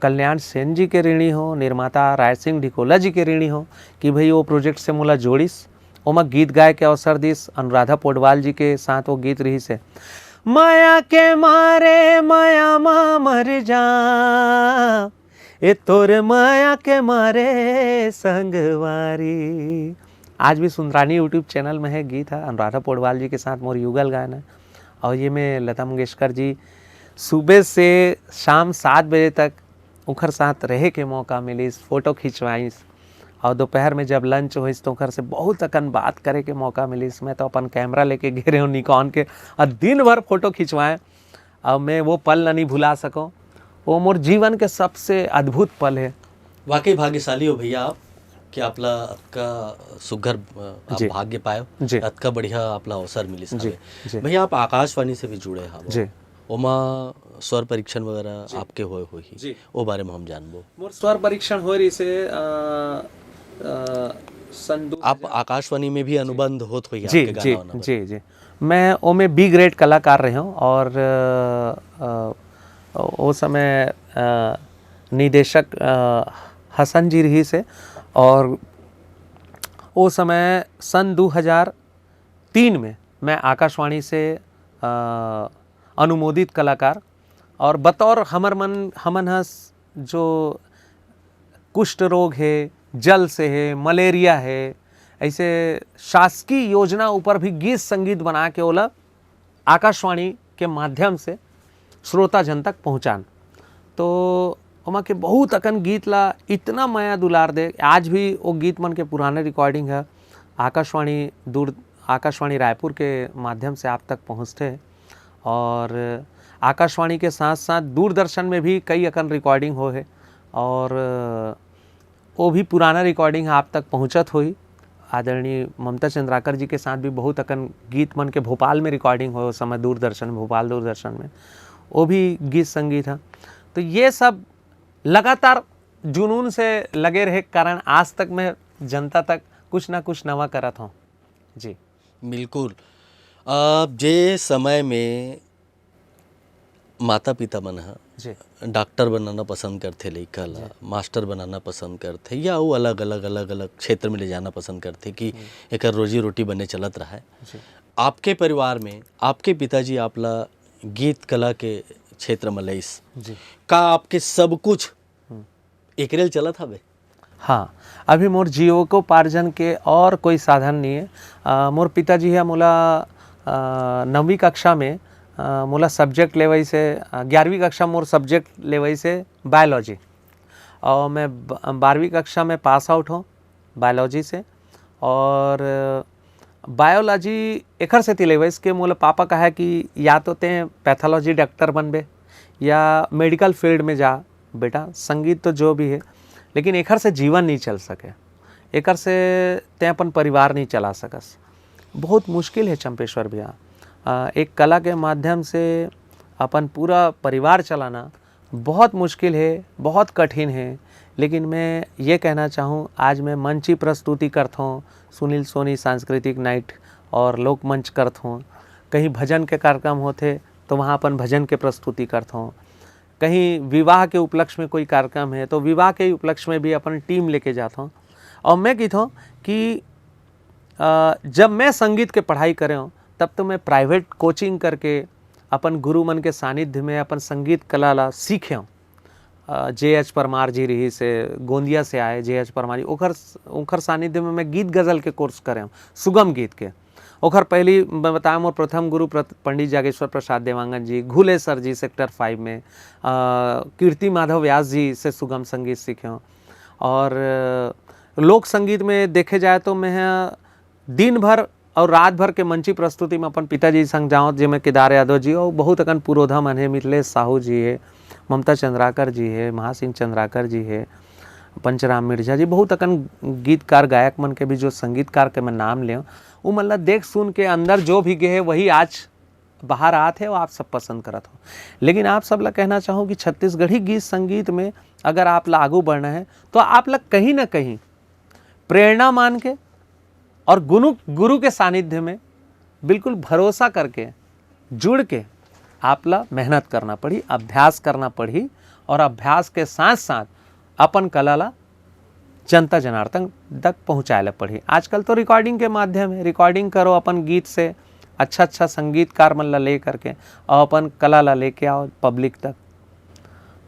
कल्याण सेन जी के ऋणी हूँ, निर्माता राय सिंह ढिकोला जी के ऋणी हूँ कि भाई वो प्रोजेक्ट से मोला जोड़िस, ओमा गीत गाए के अवसर दिस। अनुराधा पौडवाल जी के साथ वो गीत रहिस हे, "मया के मारे मया मा मर जा, ए तोर मया के मारे संगवारी।" आज भी सुंदरानी YouTube चैनल में है गीत है, अनुराधा पौडवाल जी के साथ मोर युगल गाना। और ये में लता मंगेशकर जी सुबह से शाम सात बजे तक उखर साथ रहे के मौका मिलिस, फोटो खिंचवाइस। और दोपहर में जब लंच होइस तो उखर से बहुत अकन बात करे के मौका मिलिस। मैं तो अपन कैमरा लेके गे रहे हूँ निकॉन के, और दिन भर फोटो खिंचवाए। अब मैं वो पल ला नहीं भुला सको। वो मोर जीवन के सबसे अद्भुत पल है। वाकई भाग्यशाली हो भैया आप कि आपला अतका सुघर, अ, आप जी। भाग्य पायो, जी। अतका बढ़िया आपला अवसर मिलिस जी, हवे। जी। भैया आप आकाशवाणी से भी जुड़े हवो। जी। ओमा स्वर परीक्षण वगैरह जी। आपके होए होही। जी। ओ बारे में हम जानबो। मोर स्वर परीक्षण होए रहिस हे, अ, अ, सन दू आप हजार आकाशवाणी में भी जी। अनुबंध होत होही जी, आपके गाना जी, वाना बर। जी, जी। मैं ओमे B grade कलाकार रहे हूँ और, अ, अ, ओ समय, अ, निदेशक, अ, हसन जी रहिस हे और ओ समय सन दू हजार तीन में मैं आकाशवाणी से, अ, अनुमोदित कलाकार और बतौर हमर मन, हमन ह स-, जो कुष्ठ रोग हे, जल से हे, मलेरिया हे, ऐसे शासकीय योजना ऊपर भी गीत संगीत बना के ओला आकाशवाणी के माध्यम से श्रोता जन तक पहुँचान। तो ओमा के बहुत अकन गीत ला इतना मया दुलार दे, आज भी वो गीत मन के पुराने रिकॉर्डिंग है आकाशवाणी दूर, आकाशवाणी रायपुर के माध्यम से आप तक पहुँचते हैं। और आकाशवाणी के साथ साथ दूरदर्शन में भी कई अकन रिकॉर्डिंग हो है और वो भी पुराना रिकॉर्डिंग आप तक पहुँचत होही। आदरणीय ममता चंद्राकर जी के साथ भी बहुत अकन गीत मन के भोपाल में रिकॉर्डिंग हो, उस समय दूरदर्शन, भोपाल दूरदर्शन में वो भी गीत संगीत है। तो ये सब लगातार जुनून से लगे रहे के कारण आज तक मैं जनता तक कुछ ना कुछ नवा करत हूँ। जी। बिल्कुल। अ, जे समय में माता-पिता मन ह जी। डॉक्टर बनाना पसंद करथे लइका ला, जी। मास्टर बनाना पसंद करथे या अउ अलग-अलग, अलग-अलग क्षेत्र में ले जाना पसंद करथे कि हम्म। एकर रोजी-रोटी बने चलत रहय। जी। आपके परिवार में आपके पिताजी आप ला गीत कला के क्षेत्र में लइस। जी। का आपके सब कुछ हम्म। एकरे ले चलत हवे? हाँ, अभी मोर जीविकोपार्जन के और कोई साधन नहीं है। अ, मोर पिताजी ह मोला, अ, नौवीं कक्षा में, अ, मोला subject लेवइस हे, अ, ग्यारहवीं कक्षा मोर subject लेवइस हे biology। और मैं ब-, बारहवीं कक्षा में pass out हूँ biology से। और biology एखर सेती लेवइस के मोला पापा कहा कि या तो तें pathology doctor बनबे या medical field में जा बेटा, संगीत तो जो भी है, लेकिन एखर से जीवन नहीं चल सके, एकर से तें अपन परिवार नहीं चला सकस। बहुत मुश्किल है चंपेश्वर भैया। अ, एक कला के माध्यम से अपन पूरा परिवार चलाना बहुत मुश्किल है, बहुत कठिन है। लेकिन मैं ये कहना चाहूँ, आज मैं मंची प्रस्तुति करत हूँ, सुनील सोनी सांस्कृतिक night और लोकमंच करत हूँ। कहीं भजन के कार्यक्रम होथे तो वहाँ अपन भजन के प्रस्तुति करत हूँ। कहीं विवाह के उपलक्ष्य में कोई कार्यक्रम है तो विवाह के उपलक्ष्य में भी अपन team लेके जात हूँ। और मैं कहत हूँ कि अ, जब मैं संगीत के पढ़ाई करे हूँ, तब तो मैं private coaching करके अपन गुरु मन के सानिध्य में अपन संगीत कला ला सीखे हूँ। अ, जे एच परमार जी रहिस हे, गोंदिया से आए जे एच परमार जी, ओखर, ओखर सानिध्य में मैं गीत गजल के course करे हूँ, सुगम गीत के। ओखर पहली मैं बताया, मोर प्रथम गुरु प्रत-, पंडित जागेश्वर प्रसाद देवांगन जी, घुले सर जी sector five में, अ, कीर्ति माधव व्यास जी से सुगम संगीत सीखे हूँ। और, अ, लोक संगीत में देखे जाए तो मैं ह दिन भर और रात भर के मंची प्रस्तुति में अपन पिताजी संग जावत, जेमे केदार यादव जी और बहुत अकन पुरोधा मन हे, मिथिलेश साहू जी हे, ममता चंद्राकर जी हे, महासिंह चंद्राकर जी हे, पंचराम मिर्जा जी, बहुत अकन गीतकार गायक मन के भी जो संगीतकार के मैं नाम लेव, उ मन ला देख सुन के अंदर जो भी गे हे वही आज बाहर आत हे और आप सब पसंद करत हो। लेकिन आप सब ला कहना चाहूँ कि छत्तीसगढ़ी गीत संगीत में अगर आप ला आगू बढ़ना है तो आप ला कहीं ना कहीं प्रेरणा मान के और गुरु, गुरु के सानिध्य में बिल्कुल भरोसा करके, जुड़ के आप ला मेहनत करना पड़ही, अभ्यास करना पड़ही और अभ्यास के साथ साथ अपन कला ला जनता जनार्दन तक पहुँचाए ला पड़ही। आजकल तो recording के माध्यम है, recording करो, अपन गीत से अच्छा अच्छा संगीतकार मन ला ले करके और अपन कला ला लेके आओ public तक।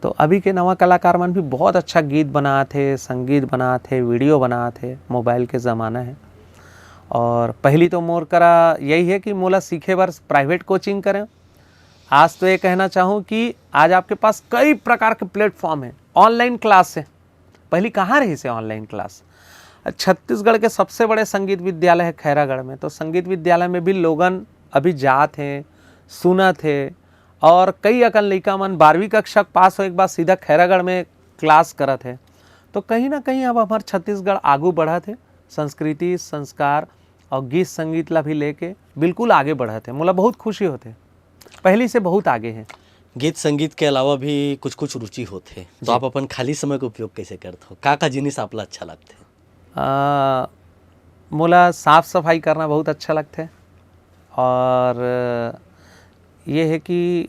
तो अभी के नवा कलाकार मन भी बहुत अच्छा गीत बनात हे, संगीत बनात हे, video बनात हे, mobile के ज़माना है। और पहली तो मोर करा यही है कि मोला सीखे बर private coaching करें। आज तो ये कहना चाहूँ कि आज आपके पास कई प्रकार के platform है, online class है। पहली कहाँ रहिस हे online class? छत्तीसगढ़ के सबसे बड़े संगीत विद्यालय है खैरागढ़ में, तो संगीत विद्यालय में भी लोगन अभी जात हे, सुनत हे, और कई अकन लइका मन बारहवीं कक्षा पास होए के बाद सीधा खैरागढ़ में class करत हे। तो कहीं ना कहीं अब हमार छत्तीसगढ़ आगू बढ़त हे, संस्कृति, संस्कार और गीत संगीत ला भी लेके बिल्कुल आगे बढ़त हे। मोला बहुत खुशी होथे, पहली से बहुत आगे हे। गीत संगीत के अलावा भी कुछ कुछ रुचि होथे, तो जी। आप अपन खाली समय के उपयोग कैसे करत हो? का का जिनिस आप ला अच्छा लगथे? आ, मोला साफ सफाई करना बहुत अच्छा लगथे और ये है कि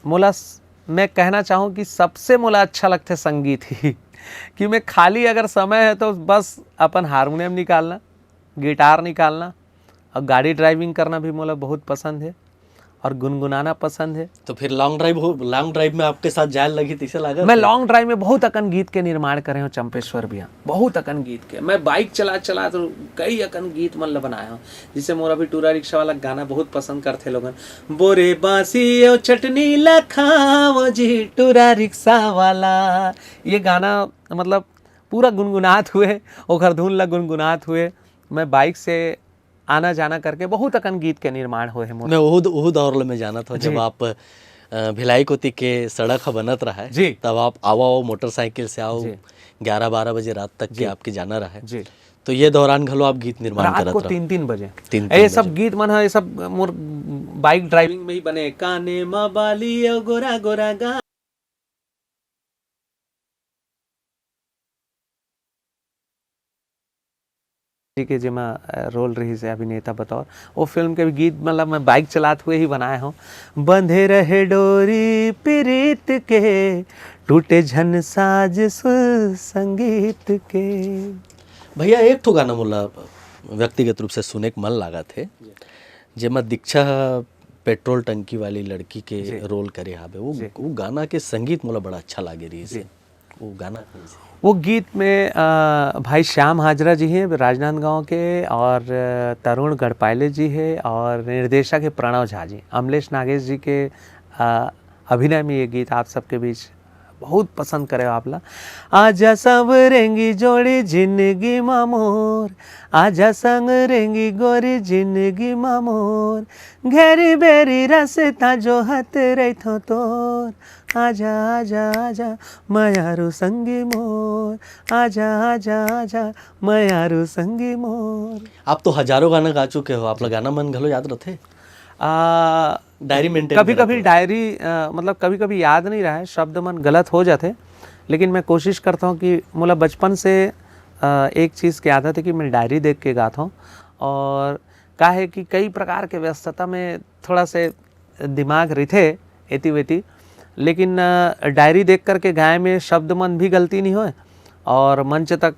मोला स-, मैं कहना चाहूँ कि सबसे मोला अच्छा लगथे संगीत ही कि मैं खाली अगर समय है तो बस अपन हारमोनियम निकालना, गिटार निकालना और गाड़ी driving करना भी मोला बहुत पसंद है और गुनगुनाना पसंद है। तो फिर long drive हो, long drive में आपके साथ जाए लगही, तैसे लागत मैं है? Long drive में बहुत अकन गीत के निर्माण करे हूँ चंपेश्वर भैया, बहुत अकन गीत के। मैं bike चला चला तो कई अकन गीत मन ल बनाए हूँ, जिसे मोर अभी टूरा रिक्शा वाला गाना बहुत पसंद करथे लोगन। बोरे बासी ओ चटनी ला खाओ जी टूरा रिक्शा वाला, ये गाना मतलब पूरा गुनगुनात हुए, ओकर धुन ला गुनगुनात हुए मैं bike से आना जाना करके बहुत अकन गीत के निर्माण होए हे मोर। मैं ओहू द-, ओहू दौर ले मैं जानत हूँ, जब जी। आप, अ, भिलाई कोती के सड़क ह बनत रहा है, जी। तब आप आवा, आओ मोटरसाइकिल से आओ, जी। ग्यारह बारह बजे रात तक के जी। आपके जाना रहा है। जी। तो ये दौरान घलो आप गीत निर्माण रात करत को रहो। तीन तीन बजे। तीन ये तीन सब बजे। गीत मन ह, ये सब मोर bike driving में ही बने। काने मा बाली ओ गोरा गोरा गा जी के जेमा, अ, role रहिस हे अभिनेता बतौर, वो फिल्म के भी गीत मतलब मैं bike चलात हुए ही बनाए हूँ। बंधे रहे डोरी पीरीत के, टूटे झन साज सुर संगीत के। भैया, एक ठो गाना मोला व्यक्तिगत रूप से सुने के मन लागत हे, जी। जेमा दीक्षा ह पेट्रोल टंकी वाली लड़की के जी। Role करे हावे। वो, जी। वो गाना के संगीत मोला बड़ा अच्छा लागे रहिस जी। हे। वो गाना कौन सा? वो गीत में अ, भाई श्याम हाजरा जी हैं राजनांदगांव के, और अ, तरुण गढ़पाले जी है, और निर्देशक है प्रणव झा जी। अमलेश नागेश जी के अ, अभिनय में ये गीत आप सबके बीच बहुत पसंद करे आप ला। आजा संवरेंगी जोड़ी जिंदगी मा मोर, आजा संवरेंगी गोरी जिंदगी मा मोर, घेरी बेरी रास्ता जोहत रहिथो तोर, आजा आजा आजा मयारू संगी मोर, आजा आजा आजा मयारू संगी मोर। आप तो हजारों गाना गा चुके हो, आप ला गाना मन घलो याद रथे? आ, डायरी मेंटेन कभी कभी डायरी अ, मतलब कभी कभी याद नहीं रहा है, शब्द मन गलत हो जाते, लेकिन मैं कोशिश करता हूँ कि मोला बचपन से अ, एक चीज़ की आदत है कि मैं डायरी देख के गाता हूँ। और का है कि कई प्रकार के व्यस्तता में थोड़ा से दिमाग रिथे एती वेती, लेकिन अ, डायरी देख करके गाय में शब्द मन भी गलती नहीं होए और मंच तक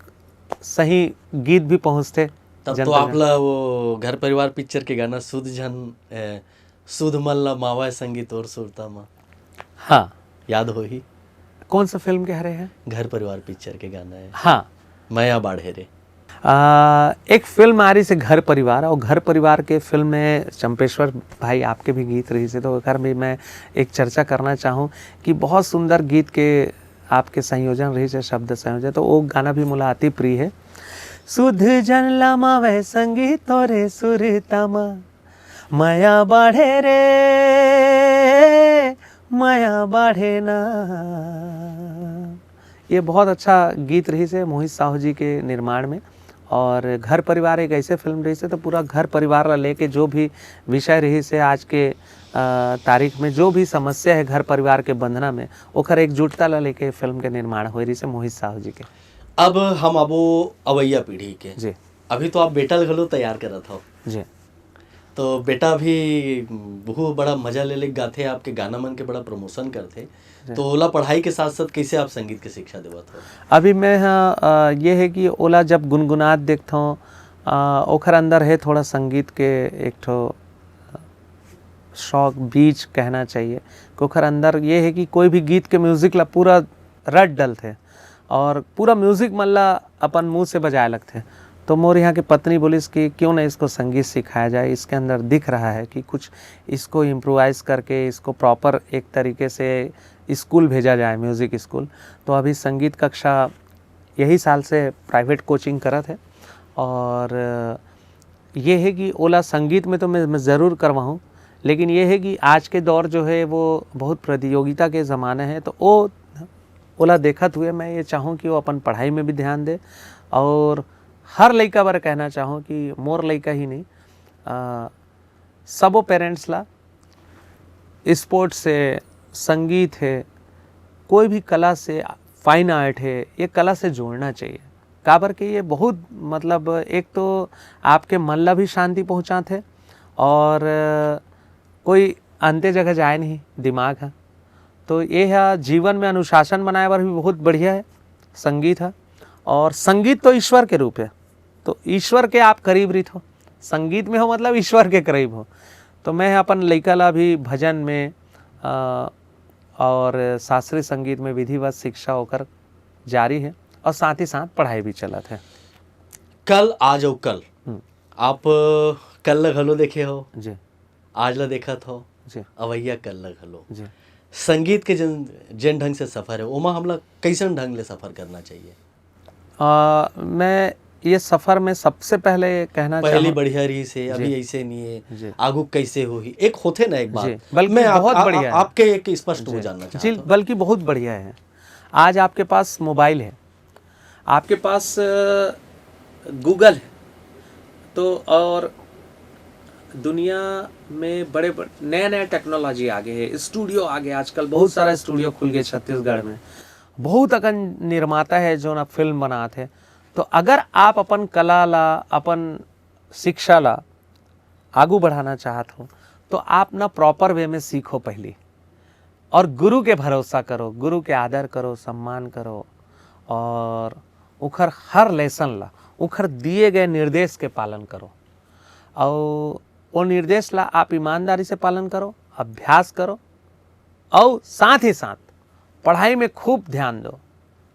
सही गीत भी पहुँचते। तब तो आप ला वो घर परिवार पिक्चर के गाना सुध झन ए, सुध मन ला मावय संगी तोर सुरता मा, हाँ, याद होही? कौन सा फिल्म के हरे है? घर परिवार पिक्चर के गाना है, हाँ, मया बाढ़े रे। आ, एक फिल्म आ रही से घर परिवार, और घर परिवार के फिल्म में चंपेश्वर भाई आपके भी गीत रही से, तो ओकर भी मैं एक चर्चा करना चाहूँ कि बहुत सुंदर गीत के आपके संयोजन रही से, शब्द संयोजन, तो वो गाना भी मोला अति प्रिय है। सुध जन लमावे संगी तोरे सुरता मा, मया बाढ़े रे, मया बाढ़े ना। ये बहुत अच्छा गीत रही से मोहित साहू जी के निर्माण में। और घर परिवार एक ऐसे फिल्म रही से, तो पूरा घर परिवार ला लेके जो भी विषय रही से आज के अ, तारीख में जो भी समस्या है घर परिवार के बंधना में, ओकर एकजुटता ला लेके फिल्म के निर्माण होए रही से मोहित साहू जी के। अब हम आबो अवैया पीढ़ी के। जी। अभी तो आप बेटा ल घलो तैयार करत हो, जी। तो बेटा भी बहुत बड़ा मजा ले ले गाथे, आपके गाना मन के बड़ा प्रमोशन करथे, तो ओला पढ़ाई के साथ साथ कैसे आप संगीत के शिक्षा देवत हो? अभी मैं हाँ, अ, ये है कि ओला जब गुनगुनात देखथों, अ, ओखर अंदर है थोड़ा संगीत के एक ठो शौक, बीज कहना चाहिए, कि ओखर अंदर ये है कि कोई भी गीत के म्यूजिक ला पूरा रट डलथे और पूरा म्यूजिक मन ला अपन मुंह से बजाए लगथे। तो मोर यहाँ की पत्नी बोलिस कि क्यों ना इसको संगीत सिखाया जाए, इसके अंदर दिख रहा है कि कुछ इसको इम्प्रोवाइज करके इसको प्रॉपर एक तरीके से स्कूल भेजा जाए, म्यूजिक स्कूल। तो अभी संगीत कक्षा यही साल से प्राइवेट कोचिंग करत है और ये है कि ओला संगीत में तो मैं, मैं ज़रूर करवाऊँ, लेकिन ये है कि आज के दौर जो है वो बहुत प्रतियोगिता के ज़माना है, तो ओ ओला देखत हुए मैं ये चाहूँ कि वो अपन पढ़ाई में भी ध्यान दे। और हर लइका बर कहना चाहूँ कि मोर लइका ही नहीं, अ, सबो पेरेंट्स ला स्पोर्ट्स से, संगीत है, कोई भी कला से, फाइन आर्ट है, ये कला से जोड़ना चाहिए। काबर के ये बहुत, मतलब, एक तो आपके मन ला भी शांति पहुँचात है और कोई अंते जगह जाए नहीं दिमाग ह। तो ये ह जीवन में अनुशासन बनाए बर भी बहुत बढ़िया है संगीत ह। और संगीत तो ईश्वर के रूप है, तो ईश्वर के आप करीब रहिथो, संगीत में हो मतलब ईश्वर के करीब हो। तो मैं अपन लइका ला भी भजन में, अ, और शास्त्रीय संगीत में विधिवत शिक्षा ओकर जारी है और साथ ही साथ पढ़ाई भी चलत है। कल, आज और कल, हम्म। आप, अ, कल ला घलो देखे हो, जी, आज ला देखत हो, जी, अवैया कल ला घलो। जी। संगीत के जन, जेन ढंग से सफर है, ओमा हमला कैसन ढंग ले सफर करना चाहिए? अ, मैं ये सफर में सबसे पहले कहना पहली चाहूँ, बढ़िया रही से, अभी जी। ऐसे नहीं है, जी। आगू कैसे होही, एक होथे ना एक बात। जी, बल्कि मैं आप, बहुत आप, बढ़िया है। आपके एक स्पष्ट वो जी। जानना जी, चाहता हूँ। बल्कि बहुत बढ़िया है। आज आपके पास मोबाइल है, आपके पास, अ, गूगल है, तो और दुनिया में बड़े बड़े नया नया टेक्नोलॉजी आ गए है, स्टूडियो आ गए, आजकल बहुत सारा स्टूडियो खुल गए छत्तीसगढ़ में, बहुत अकन निर्माता है जो ना फिल्म बनात है। तो अगर आप अपन कला ला, अपन शिक्षा ला आगू बढ़ाना चाहत हो, तो आप ना प्रॉपर वे में सीखो पहली, और गुरु के भरोसा करो, गुरु के आदर करो, सम्मान करो, और उखर हर लेसन ला, उखर दिए गए निर्देश के पालन करो, और वो निर्देश ला आप ईमानदारी से पालन करो, अभ्यास करो, और साथ ही साथ पढ़ाई में खूब ध्यान दो।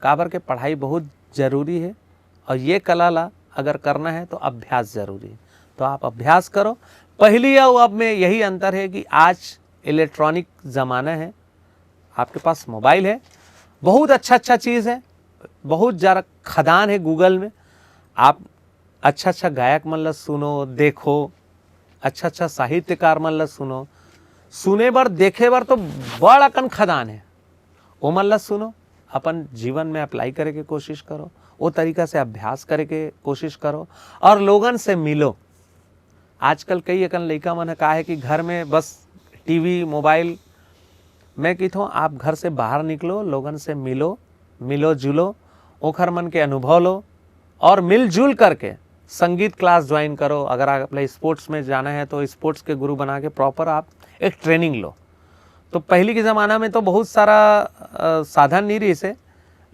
काबर के पढ़ाई बहुत जरूरी है, और ये कला ला अगर करना है तो अभ्यास जरूरी है। तो आप अभ्यास करो। पहली अउ अब में यही अंतर है कि आज इलेक्ट्रॉनिक ज़माना है, आपके पास मोबाइल है, बहुत अच्छा अच्छा चीज़ है, बहुत ज़्यादा खदान है गूगल में। आप अच्छा अच्छा गायक मन ला सुनो, देखो, अच्छा अच्छा साहित्यकार मन ला सुनो। सुने बर, देखे बर तो बड़ अकन खदान है, ओमन ला सुनो, अपन जीवन में अप्लाई करे के कोशिश करो, वो तरीका से अभ्यास करे के कोशिश करो, और लोगन से मिलो। आजकल कई अकन लइका मन ह का है कि घर में बस टीवी, मोबाइल। मैं कहथों, आप घर से बाहर निकलो, लोगन से मिलो, मिलो जुलो, ओखर मन के अनुभव लो, और मिलजुल करके संगीत क्लास ज्वाइन करो। अगर आप स्पोर्ट्स में जाना है तो स्पोर्ट्स के गुरु बना के प्रॉपर आप एक ट्रेनिंग लो। तो पहली के ज़माना में तो बहुत सारा अ, साधन नहीं रहिस हे,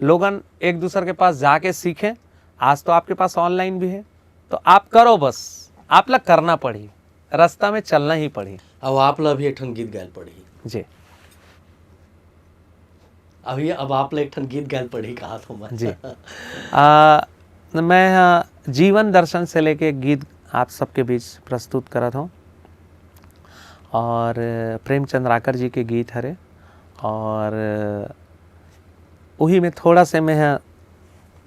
लोगन एक दूसर के पास जाके सीखें। आज तो आपके पास ऑनलाइन भी है, तो आप करो, बस आप ला करना पड़ी, रास्ता में चलना ही पड़ी। अब आप ला भी एक ठन गीत गायल पड़ी। जी। अभी अब आप ला एक ठन गीत गायल पड़ी, कहा तो मैं। जी। आ, मैं, आ, जीवन दर्शन से लेके एक गीत आप सबके बीच प्रस्तुत करत हूँ, और प्रेम चंद्राकर जी के गीत हरे, और उही में थोड़ा से मैं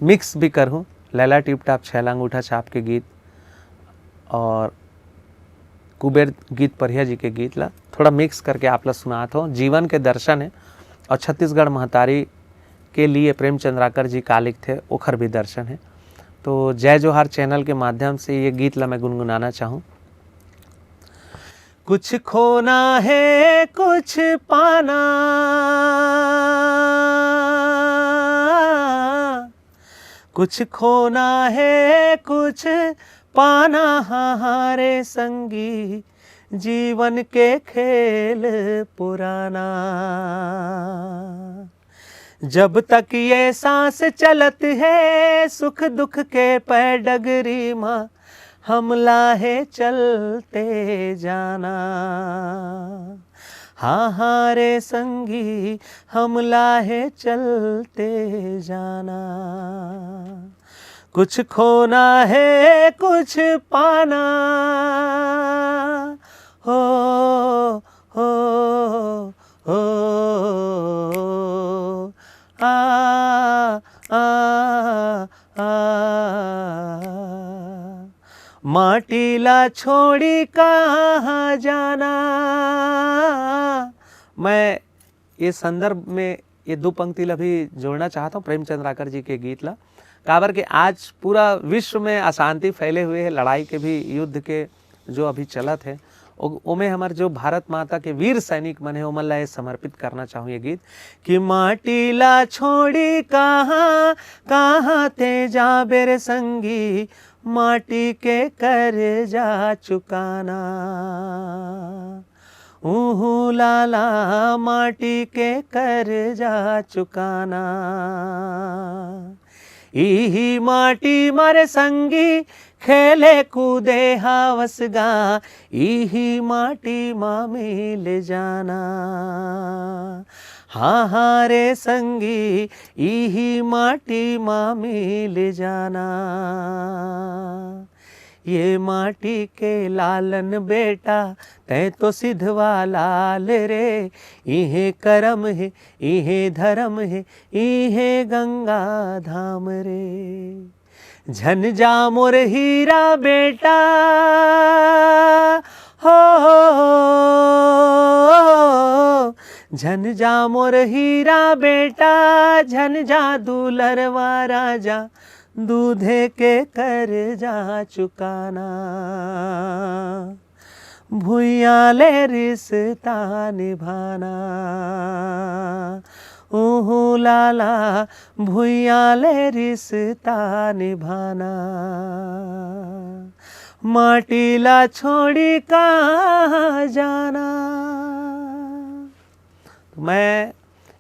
मिक्स भी करहूँ, लैला टिप टाप छैला अंगूठा छाप के गीत और कुबेर गीत परिया जी के गीत ला थोड़ा मिक्स करके आप ला सुनात हो। जीवन के दर्शन है और छत्तीसगढ़ महतारी के लिए प्रेम चंद्राकर जी का लिखथे, ओखर भी दर्शन है। तो जय जोहार चैनल के माध्यम से ये गीत ला मैं गुनगुनाना चाहूँ। कुछ खोना है, कुछ पाना, कुछ खोना है, कुछ पाना, हाँ, हाँ रे संगी, जीवन के खेल पुराना। जब तक ये सांस चलत है, सुख दुख के पैडगरी मा हमला है चलते जाना। हाँ, हाँ रे संगी, हमला है चलते जाना। कुछ खोना है, कुछ पाना, हो, हो, हो, आ, आ, आ। माटी ला छोड़ी कहाँ जाना। मैं ये संदर्भ में ये दो पंक्ति ला भी जोड़ना चाहत हूँ प्रेम चंद्राकर जी के गीत ला। काबर के आज पूरा विश्व में अशांति फैले हुए है, लड़ाई के भी, युद्ध के जो अभी चलत है, ओ-, ओमे हमर जो भारत माता के वीर सैनिक मन है, ओमन ला ये समर्पित करना चाहूँ ये गीत कि माटी ला छोड़ी कहाँ, कहाँ ते जाबे रे संगी, माटी के कर्जा चुकाना। ऊहू लाला, माटी के कर्जा चुकाना। इही माटी मा रे संगी, खेले कूदे हवस गा, इही माटी मा मिल जाना। हाँ, हाँ रे संगी, इही माटी मा मिल जाना। ये माटी के लालन बेटा, तैं तो सिधवा लाल रे। इहे करम हे, इहे धरम हे, इहे गंगा धाम रे। झन जा मोर हीरा बेटा, हो, झन जा मोर हीरा बेटा, झन जा दुलरवा राजा, दूधे के कर्जा चुकाना। भुइयां ले रिश्ता निभाना, ऊहू लाला, भुइयां ले रिश्ता निभाना। माटी ला छोड़ी कहाँ जाना। तो मैं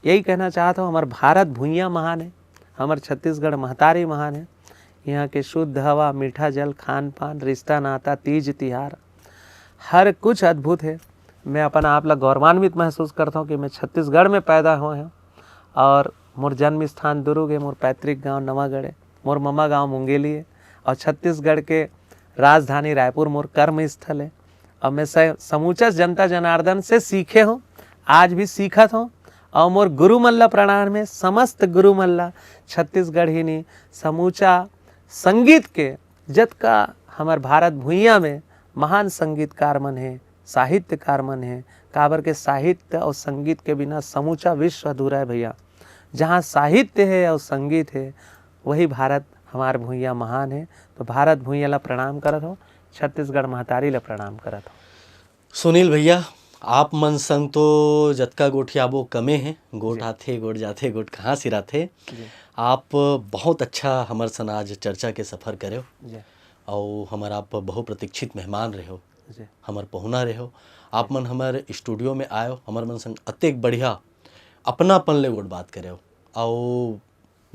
यही कहना चाहत हूँ, हमर भारत भुइयां महान है, हमर छत्तीसगढ़ महतारी महान है। यहाँ के शुद्ध हवा, मीठा जल, खान पान, रिश्ता नाता, तीज तिहार, हर कुछ अद्भुत है। मैं अपन आप ला गौरवान्वित महसूस करता हूँ कि मैं छत्तीसगढ़ में पैदा हुआ हूँ और मोर जन्म स्थान दुर्ग हे, मोर पैतृक गांव नवागढ़ हे, मोर ममा गांव मुंगेली हे, और छत्तीसगढ़ के राजधानी रायपुर मोर कर्म स्थल हे। और मैं स-, समूचा जनता जनार्दन से सीखे हों, आज भी सीखत हों। और मोर गुरु मन ला प्रणाम हे, समस्त गुरु मन ला, छत्तीसगढ़ ही नहीं, समूचा संगीत के जतका हमर भारत भुइयां में महान संगीतकार मन हे, साहित्यकार मन हे, काबर के साहित्य और संगीत के बिना समूचा विश्व अधूरा हे भैया। जहाँ साहित्य हे और संगीत हे, वही भारत हमार भुइयां महान हे। तो भारत भुइयां ला प्रणाम करत हों, छत्तीसगढ़ महतारी ला प्रणाम करत हों। सुनील भैया, आप मन संग तो जतका गोठियाबो कमे हे, गोठ जी। आथे, गोठ जाथे, गोठ कहाँ सिराथे। जी। आप बहुत अच्छा हमर सन आज चर्चा के सफर करेव जी। अउ हमर आप बहुप्रतीक्षित मेहमान रहेव, जी। हमर पहुना रहेव। आप मन हमर स्टूडियो में आयो, हमर मन संग अतेक बढ़िया अपनापन ले गोठ बात करेव अउ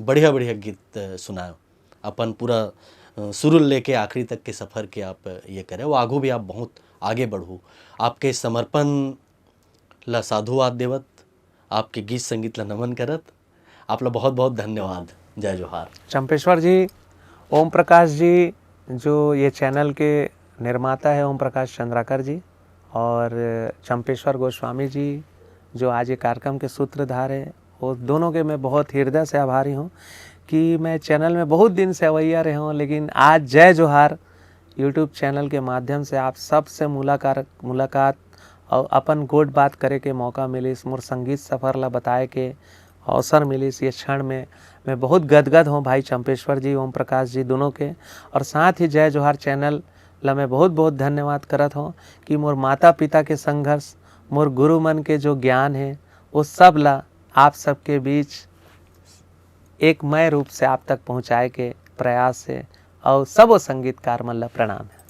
बढ़िया-बढ़िया गीत, अ, सुनायो। अपन पूरा, अ, शुरू लेके आखिरी तक के सफर के आप ये करेव। आगू भी आप बहुत आगे बढ़ू। आपके समर्पण ला साधुवाद देवत, आपके गीत संगीत ला नमन करत, आप ला बहुत-बहुत धन्यवाद। जय जोहार। चंपेश्वर जी, ओम प्रकाश जी, जो ये चैनल के निर्माता है, ओम प्रकाश चंद्राकर जी, और चंपेश्वर गोस्वामी जी, जो आज ये कार्यक्रम के सूत्रधार है, वो दोनों के मैं बहुत हृदय से आभारी हूँ कि मैं चैनल में बहुत दिन से अवैया रहे हूँ, लेकिन आज जय जोहार YouTube चैनल के माध्यम से आप सबसे मुलाकात, मुलाकात और अपन गोठ बात करे के मौका मिलिस, मोर संगीत सफर ला बताए के अवसर मिलिस। ये क्षण में मैं बहुत गदगद हूँ भाई चंपेश्वर जी, ओम प्रकाश जी दोनों के, और साथ ही जय जोहार चैनल ला मैं बहुत बहुत धन्यवाद करत हूँ कि मोर माता पिता के संघर्ष, मोर गुरु मन के जो ज्ञान है, वो सब ला आप सबके बीच एक मय रूप से आप तक पहुँचाए के प्रयास है। और सबो संगीतकार मन ला प्रणाम है।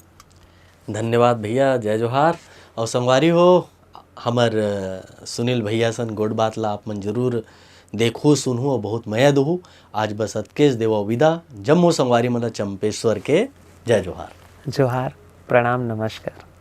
धन्यवाद भैया, जय जोहार। और संगवारी हो, हमर, अ, सुनील भैया सन गोठ बात ला आप मन जरूर देखू, सुनहू और बहुत मया दहू। आज बस अतकेच देवव विदा, जम्मो संगवारी मन ला चंपेश्वर के जय जोहार। जोहार, प्रणाम, नमस्कार।